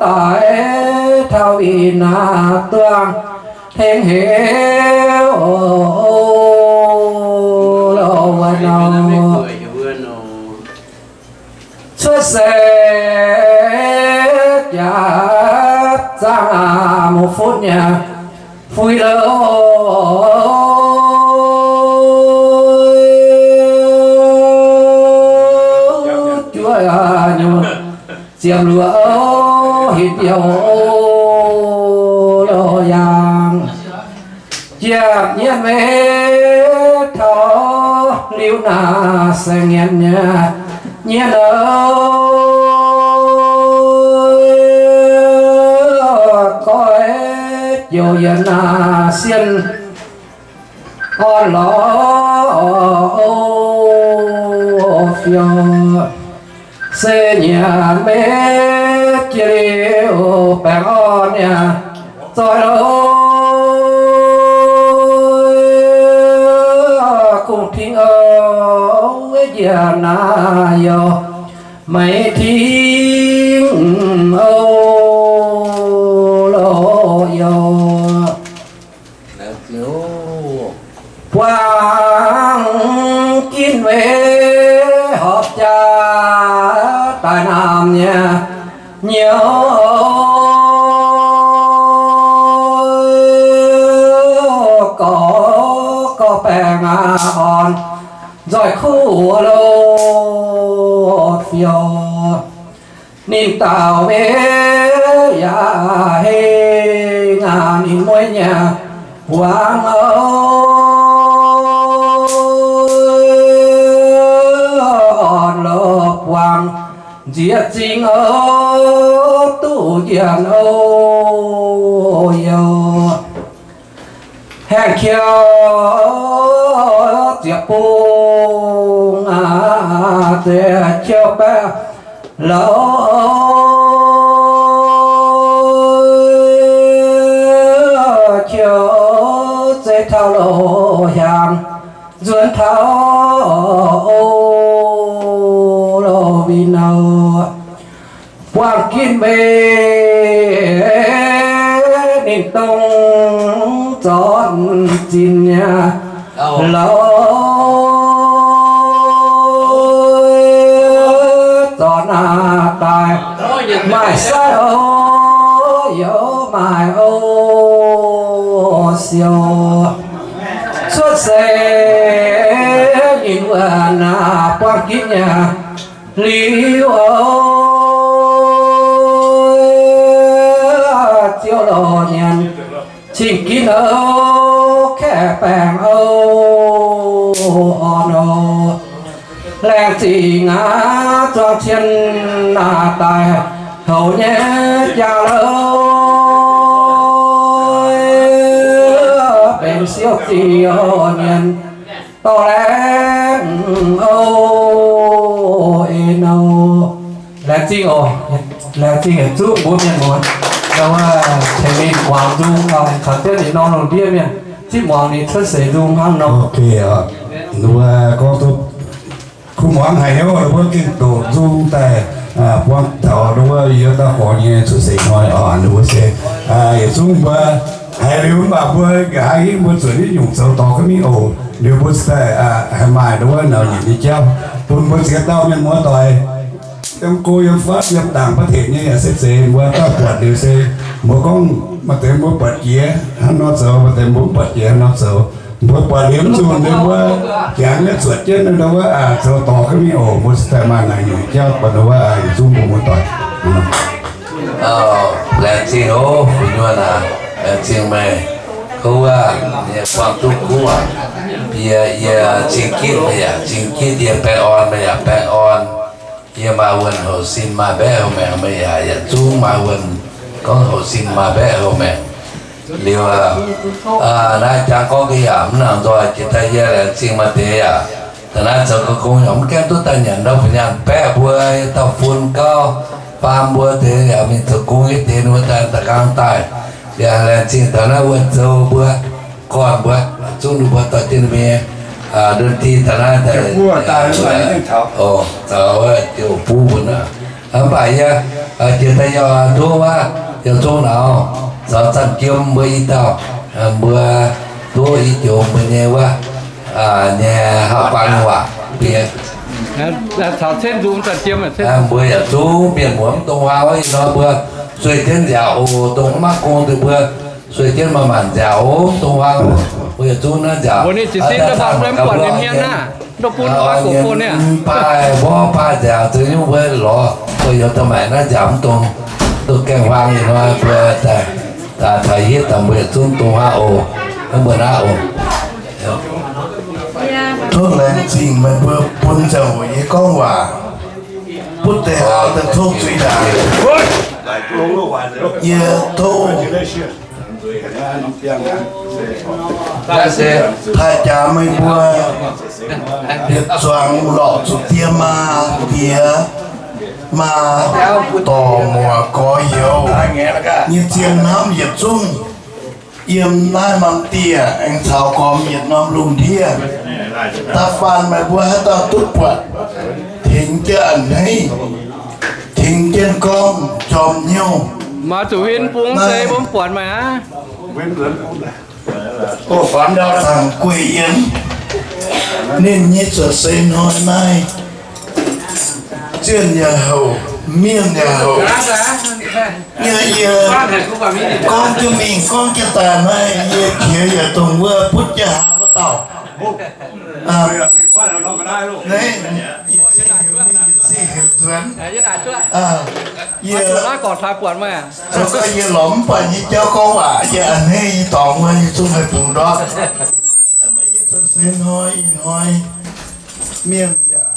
daaih taux winh naaiv duangh tengx heix oc, lorz wuov nouh. Cuotv seix jaax zaangc aac, muoz-fun nyei fui louh juov nyungc ziepc luoqc hinc biouv lorz yaangh. Jiex nyienh meix taux liuz naaiv saeng-nyienx nyei nyienh louh, goiv joux yienx naaiv sienh orn lorz fiouv. Se nyanc meix jiex liuz baengh orn nyei zoih lorz, kungx tingx oc, njiec naaiv youh maiv tingx oc, lorz youh buangh ginv meix horpc jaax daaih naamh nyei nyouz, gorx gorx baengh aqv orn nzoih kuv wuov lorz fiouv. Ninh dauh meix yaac heng aac, ninh mueiz nyei buangv oc, orn lorz buangv nziex zingh oc, duqv njiec oc youh. Haengh qiu zieqc bung aac, zieqc qiu baeqv louh, qiu zeiv taux loz hiaangx Nzuonx taux o, lo, win nor, buangh ginv mbe ninh dongh zornc zinh nyei louh, zornc naaic daaih maaih sai o, youz maaih o, siou cuotv seix ninh wuov naaic buangh ginv nyei liuz o, ziouc loz nyanc cing ginv o, kaeqv baengh o, orn o. Laengz zingh aqv, zuangx cien naaic daaih houx nyei jaa-louh, benx siou ziouc nyanc dorh laengz o, en o. Laengz zingh oc. Laengz zingh yietc zungv mbuo mienh muoz, wuov tengx ninh muangx nzung, caux jienv ninh norm lungh ndiev mienh zipv muangx ninh cuotv seix nzung hnangv nor. Wuov gorngv duqv kuv muangx haic hnyouv, wuov gengh doqc nzung daaih buangh taux wuov yie dauh gorx nyei cuotv seix hnoi oc. Wuov se yietc zungv mbuo haiz liuz mv baac mbuo nqa'haav hingv mbuo zuotc nyungc zoux dorh ga'mingh oc. Liuz mbuo cingx daaih haih maaih wuov nauc nyitc nyei jauv bun mbuo ziex dauh mienh muoz-doic, yiem go yiem fatv yiem dangc baav tengx nyei yaac se zeiz mbuo dauh buatc liuz se mbuo gorngv maaih deix mbuo buatc jiex hnangv nor zoux, maaih deix mbuo mv buatc jiex hnangv nor zoux. Mbuo buatc liuz mv zuqc mbuo jangx nyei zuotc jienv wuov zoux dorh ga'mingh oc. Mbuo cingx daaih maaih naaic nyungc jauv bun wuov yietc zungv mbuo muoz-doic. Laengz zingh oc, fu'nyuonh aac, laengz zingh meih. Kouv aac, yie buangh duqv kuv aac. Yie, yie cing gitv meih yaac cing gitv, yie baeqc orn meih yaac baeqc orn. Yie maaih wuonh houc sin maaih mbaeqv houc maengc, meih yaac yietc zungv maaih wuonh gorngv houc sin maaih mbaeqv houc maengc. Liuz, naaiv jangx gorngv ga'yaangc mv nangc nzoih jiex daaih yie laengz zingh maaih deix yaac da'naaiv zoux gong yaac mv gaengh duqv daaih nyanc ndau buo nyaanh baeqv mbuo, dauh fun gauv faam mbuo deix yaac mingh zoux gong nyei deix ninh mbuo daaih da'nqaang daaih. Yaac laengz zingh da'naaiv wuonh zoux mbuo gorn mbuo, zungv ninh mbuo dorh jienv mbuo nyei ndon-ti da'naaiv daaih, zaux wuov jiu buv mbuo naaic. Mv baac yie jiex daaih yaac tov wuov yietc zungv nauz caux Zanh Jiem mbuo i dauh, mbuo tov i joux mbuo nyei wuov nyei haav guanh waac bieqc. Mbuo yietc zungv mienh muoz mv dongh huaang wuov ih hnoi mbuo sueih jienv nziaauc oc, dongh mv maiv gong deix mbuo sueih jienv maaih maanc nziaauc oc, mv dongh huaang oc. Mbuo yietc zungv naaiv nziaauc, mv baaih mborqv baaih nziaauc zoux nyungc mbuo lorz mbuo youz daaih maaic naaiv nziaauc mv dongh, dongh gaengh huaang ih hnoi mbuo daaih taux hitv daaih mbuo yietc zungv dongh huaang oc. Mv mbuo naaiv oc. Tov laengz zingh meih mbuo bun ziangh hoc yie gorngv waac, butv deix haauv daaih tov zuiz ndaangc. Yie tov taaih jaax meih mbuo yietc zuangx lorqc zuqc die maa diex maa dorc muoc gorx youz nyei zien hnamv yietc zungv yiem naaiv norm dieh aengx caux gormx yietc norm lungh ndiev. Da'faanh meih mbuo haaix dauh duqv buatc, tengx jienv a'hneiv, tengx jienv gorngv jorm hnyouv. Maaih zuqc huin bung se mbuo mv buatc meih aqv. Zaangc Guei Yien ninh nyei cuotv seix hnoi naaiv, zienh yaac houc, mienh yaac houc. Yie, yie gorngv jienv mingh gorngv jienv daaih naaiv, yie qiex yaac dongh wuov butv jienv haa wuov dauh. Naaiv, se heuc nzuonx. Yie, zoux gau yie lorz mv baac nyei jauv gorngv waac, yie a'hneiv nyei dorngx wuov, yie zungv haih bungx ndortv. Meih nyei cuotv seix hnoi ih hnoi, mienh yaac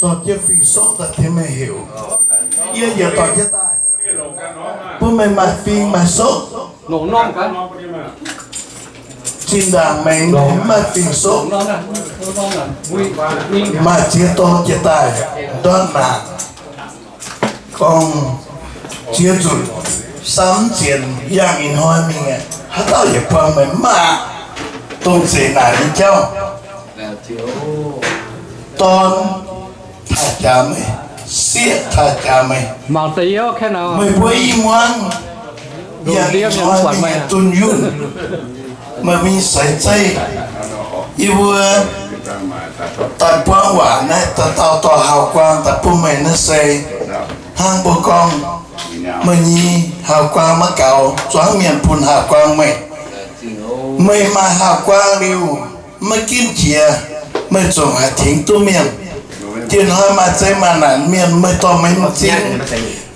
dorh jienv fing-soqv daaih tengx meih heuc. Yie yaac dorh jienv daaih bun meih maaih fing maaih soqv. Zinh ndaangc maengx mv maaih fing-soqv, maaih ziex dorh jienv daaih ndortv naanc. Gorngv ziex nzunc samv zienx yangh ih hnoi mingh, haaix dauh yietc buangh meih mv maaih. dongh zeqc naaic nyei jauv. Dorn taaih jaax meih, sieqv taaih jaax meih. Meih mbuo i muangv, yie hnoi meih nyei dunh yunh, meih mingh seix zeiv, yie mbuo daaih buangv waac naaiv dauh dauh dorh Hauv Guang daaih bun meih naaiv se hnangv mbuo gorngv, meih nyei Hauv Guang maiv gaux, zuangx mienh bun Hauv Guang meih. Meih maaih Hauv Guang liuz, maiv ginv jiex, meih zungv haih tengx duqv mienh. Dieh hnoi maaih zeiz maaih naanc mienh, meih dorh meih m'zing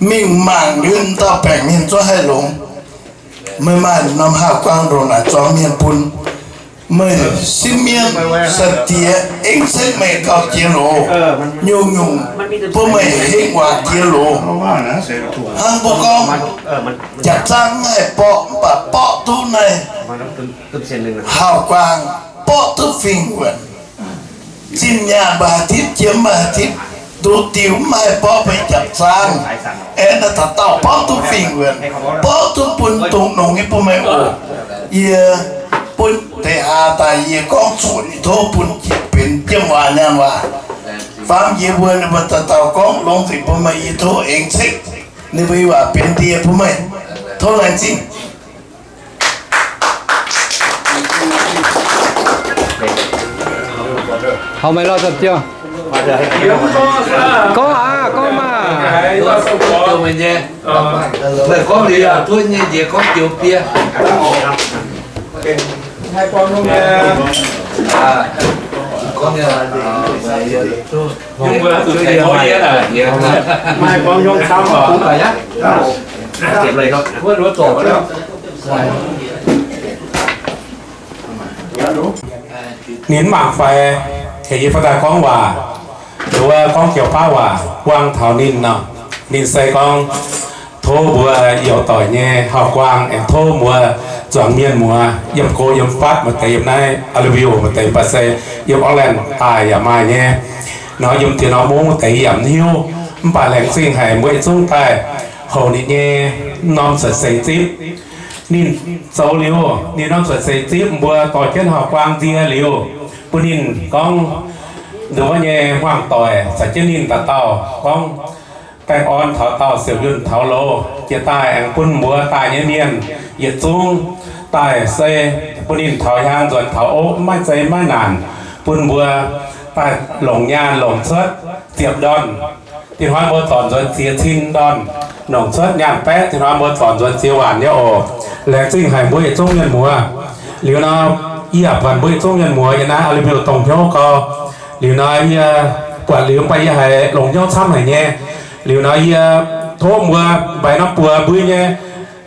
mingh mangc liuz, dauh baengc mienh zungv haih longx. Meih maaih norm Hauv Guang ndongc naaic zuangx mienh bun. Meih simv mienh sai-diex, aengx ceix meih gauh jiex loz, nyungc-nyungc bun meih hengx waac jiex loz. Hnangv mbuo gorngv, jaax zaang maiv haih borqv, mv baac borqv duqv naaiv Hauv Guang, borqv duqv fingx wuonc. Zinh nyaanh mbuo haih tipv, jiem mbuo haih tipv, nduqc diuc mv haih borqv benx jaax zaang. Aengx naaiv dauh dauh borqv duqv fingx wuonc, borqv duqv bun dongh nongx nyei bun meih oc. Yie bun deix hlaax daaih yie gorngv zuqc ninh tov bun benx jiem waac nyaanh waac. Faam yie mbuo ninh mbuo dauh dauh gorngv longx nzengc bun meih, yie tov aengx ceix ninh mbuo nyei waac benx ndie bun meih. Tov laengz zingh. Haux meih lorh, Zanh Ziouh. Gorngv aqv, gorngv maah. Meih gorngv liuz yaac duqv nyei, njiec gorngv joux bie. Ninh mv mangc fai, heuc yie fai daaih gorngv waac, nduov gorngv joux baav waac buang taux ninh nor. Ninh se gorngv, tov mbuo youh doic nyei Hauv Guang aengx tov mbuo zuangx mienh muoz yiem go yiem fatv, maaih deix yiem naaiv Ireland, maaih deix mv baac se yiem Auckland daaih yaac maaih nyei. Nor yiem diex norm mungv deix yaac mv hiuv, mv baac laengz zingh haic mbuo yietc zungv daaih houc ninh nyei norm cuotv seix zipv. Ninh zoux liuz ninh norm cuotv seix zipv, mbuo dorh jienv Hauv Guang nzie liuz, bun ninh gorngv nduov nyei hmuangv doic caux jienv ninh dauh dauh gorngv baengh orn taux dauh siouc yunh taux loz jiex daaih aengx bun mbuo daaih nyei mienh yietc zungv daaih se bun ninh taux hiaang nzuonx taux oqv, maiv zeiz maiv naanc, bun mbuo daaih longc nyaanh longc cuotv ziepc ndorn. Tin-Hungh mbuo zornc nzuonx ziex cin ndorn, longc cuotv nyaanh baeqv. Tin-Hungh mbuo zornc nzuonx ziex waanc nyei oc. Laengz zingh haic mbuo yietc zungv mienh muoz. Liuz nor, yie yaac buatc mbuo yietc zungv mienh muoz yiem naaiv Ireland dongh hnyouv gau. Liuz nor, yie buatc liuz mv baac yie haiz longc hnyouv camv haic nyei. Liuz nor, yie tov mbuo mbaix norm buoz mbui nyei,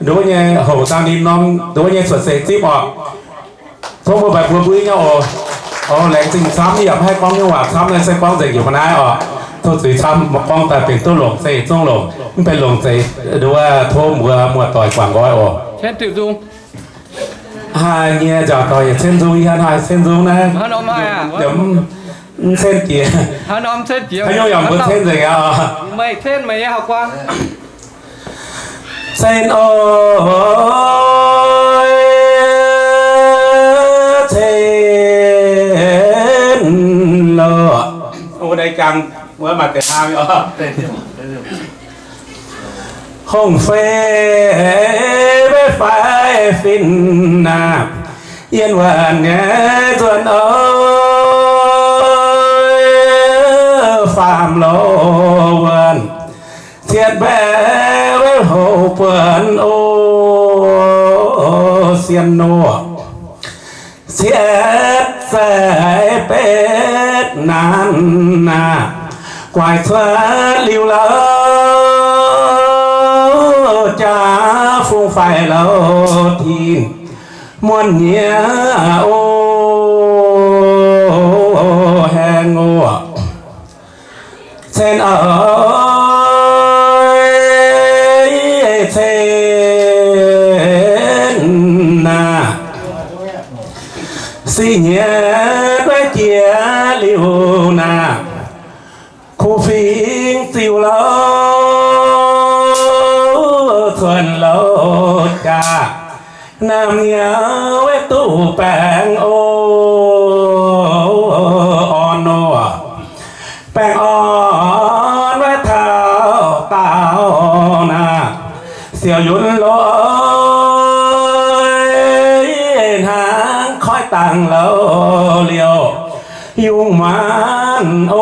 nduov nyei houc dangh ninh norm nduov nyei cuotv seix zipv oc. Tov mbuo mbaix buoz mbui nyei oc. Oc, laengz zingh camv, yie yaac mv haih gorngv nyei waac camv, naaiv se gorngv nzengc yaac mv naaiv oc. Tov zuiz camv, gorngv daaih benx duqv longc se yietc zungv longc, mv benx longc se nduov tov mbuo muoz-doic guangc nqoi oc. Haaix nyei nziaauc doic yietc cen nzung, yie haaix cen nzung naaiv? Mv cen jiex. Haaix nyungc yaac mbuo cen nzengc aqv oc. Cen oc, cen loh. Hongh fei maiv fai fin naaic, yien wuonh nyei nzuonx oc, faam loh wuonh, cietv mbaeqc wuov houx buonc oc, sien noqc. Cietv zaih betv naanc naaic, guaix cuotv liuz lauh jaax fungx faix lauh tin muonh nyiex oc, haengh oc. Cen oc, cen naaic, sic nyieqc duqv jiex liuz naaic, kuv fingx ziux lauh cuonx lauh jaax, Naamh nyouz wetv duqv baengh orn, orn nor, baengh orn wetv taux daauh naaic, siouc yunz loi hnangv koiv dangh louh liouh yungz muonz oc.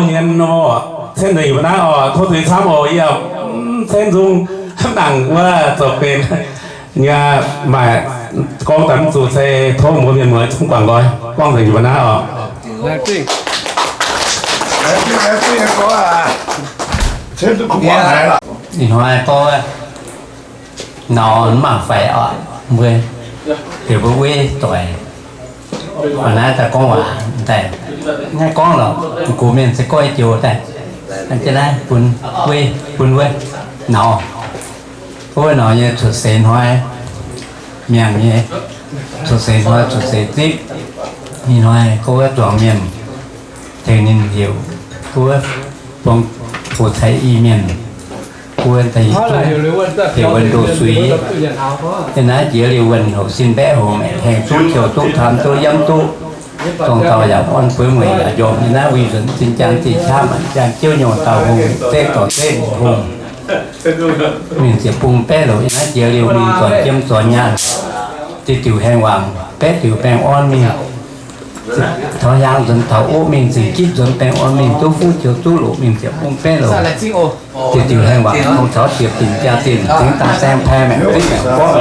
Hmien nor, cen nzengc mbuo naaiv oc, tov zuiz camv oc. Yie cen nzung mv nangc wuov zoux benx nyei, maaih gorngv daaih mv zuqc se tov mbuo mienh muoz zungv guangc nqoi. Gorngv nzengc mbuo naaiv oc. Ih hnoi gorngv nauz mv mangc faix oc, mbuo heuc mbuo weiv doic. A'naaiv daaih gorngv waac daaih, naaiv gorngv lorqc, gox mienh se gorngv joux daaih, naaiv bun weiv, bun wuov nauz. Wuov nauz nyei cuotv seix hnoi, miangh nyei cuotv seix hnoi, cuotv seix zipv. Ih hnoi gorngv wuov zuangx mienh tengx ninh heuc wuov bung fu cai i mienh, wuov da'nyeic zungv heuc wuonh ndoh suix. Yie naaiv jiex liuz wuonh hoc sin mbaeqv hoc maengc hengh duqv qiou duqv tam duqv yamv duqv, dongh dauh yaac orn bueix mueic yaac njormh. Yie naaiv wuic nzuonx zinh jang zinh qaqv maanc jang jiouv nyouh dauh hungh, zeiv dorh zeiv hungh. Mingh ziepc bung baeqv loc, yie naaiv jiex liuz mingh zornc jiem zornc nyaanh, diuh diuh haengh wangc baeqv diuc baengh orn mingh. Taux hiaang nzuonx taux oqv mingh, zingc gitv nzuonx baengh orn mingh, duqv fuqv qiou duqv loc mingh ziepc bung baeqv loc. Diuh diuh haengh wangc dongh caux ziepc dinc jaa dinc, tengx daaih saeng paix maengc zipv maengc borqv,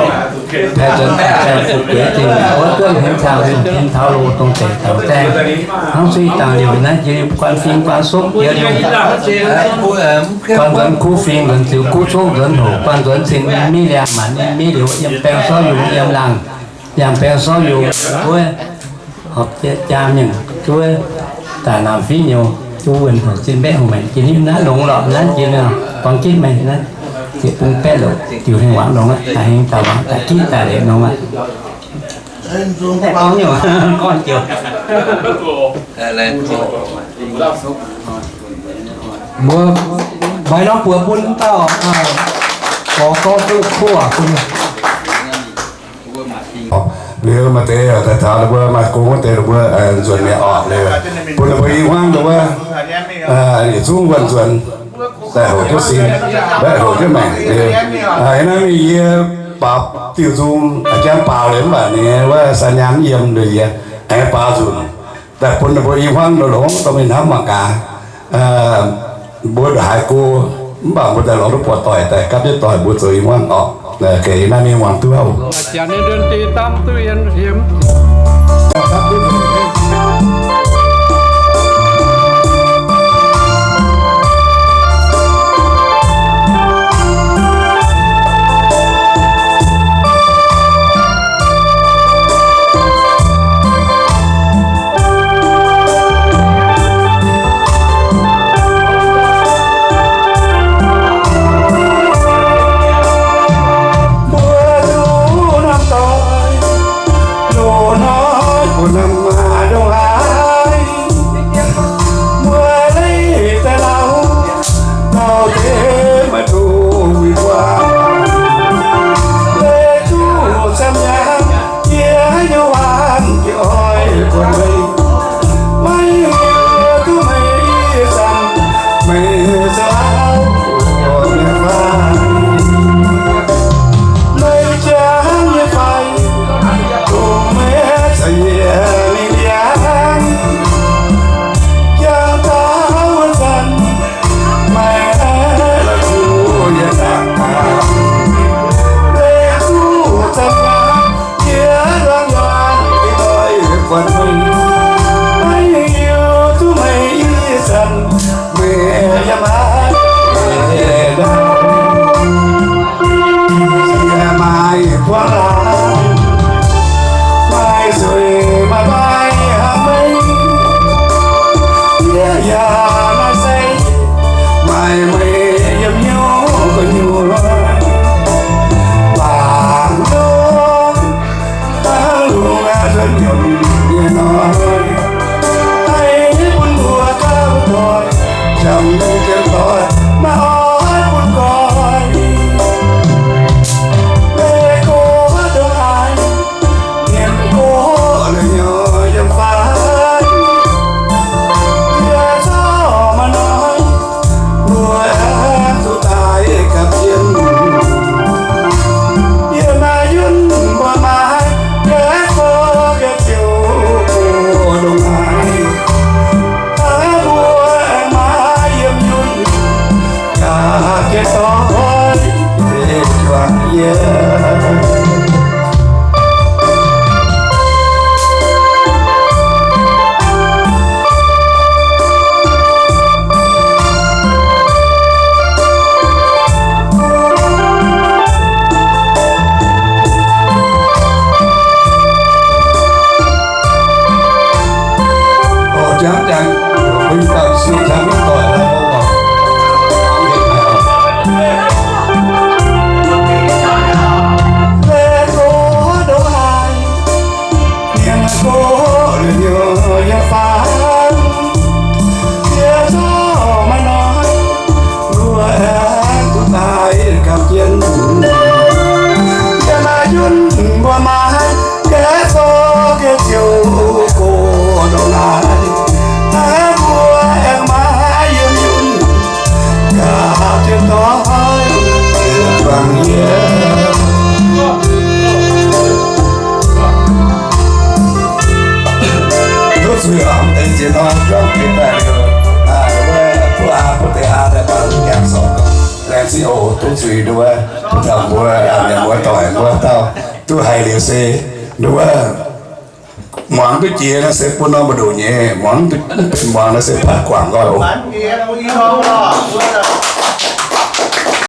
paix nzuonx daaih saeng fu'jueiv zinh maengc wuov duqv hmien cang hmien taux loz dongh deic taux zaeng. Hnangv suiv dangh liouc naaiv jiex liuz guan fing guan sopv jiex liuz, guan nzuonx kuv fing nzuonx ziux kuv sopv nzuonx hoc, guan nzuonx cin ninh miv liangh maanc ninh miv liuz yiem baeng sorv yungz yiem laangh, yangh baeng sorv yungz wuov, horpc jaa mienh zuov daaih naamh fiuv nyouz, zuov wuonh hoc zinh mbaeqv hoc maengc jiex liuz naaiv longx lorqc, naaiv jiex liuz buangh gitv maengc naaiv, ziepc bung baeqv loc, diuh hengh wangc longx aqv, daaih hengx dauh wangc daaih gitv daaih liuz longx aqv. Gorngv joux. Mbuo maiv norm buoz bun dauh gorx gorngv duqv kuv bun. Liuz maaih deix daaih taux ninh mbuo maaih gong wuov deix ninh mbuo nzuonx mi'aqv orqc. Liuz bun ninh mbuo i hmuangv ninh mbuo yietc zungv wuonh nzuonx daaih hoc jienv sin, mbaeqc hoc jienv maengc. Liuz naaiv mingh yie baaux diuh nzung jangv baaux liuz mv baac ninh wuov san nyaanh mv yiem liuz yie aengx baaux nzunc daaih bun ninh mbuo i hmuangv nor longx dorh mingh hnamv mangc gaax. Mbuo ndongc haaix go, mv baac mbuo daaih lorz duqv buatc doic daaih gapv jienv doic mbuo zoux i hmuangv orqc. Ga'naaiv mingh muangx duqv oc. Mbuo zuqc norm doic, loz-hnoi bun norm maa ndongc haaix. Tov zuiz oc, aengx ziex norm juangv jiex daaih liuz, mbuo aa, mbuo deix aa daaih baac nyanc sorc, laengz zingh oc. Tov zuiz nduov, taux mbuo, mienh muoz doic mbuo dauh duqv haiz liuz se nduov, muangx duqv jiex naaiv se bun norm mbu'ndongx nyei, muangx duqv, mv benx muangx naaiv se patv guangc nqoi oc.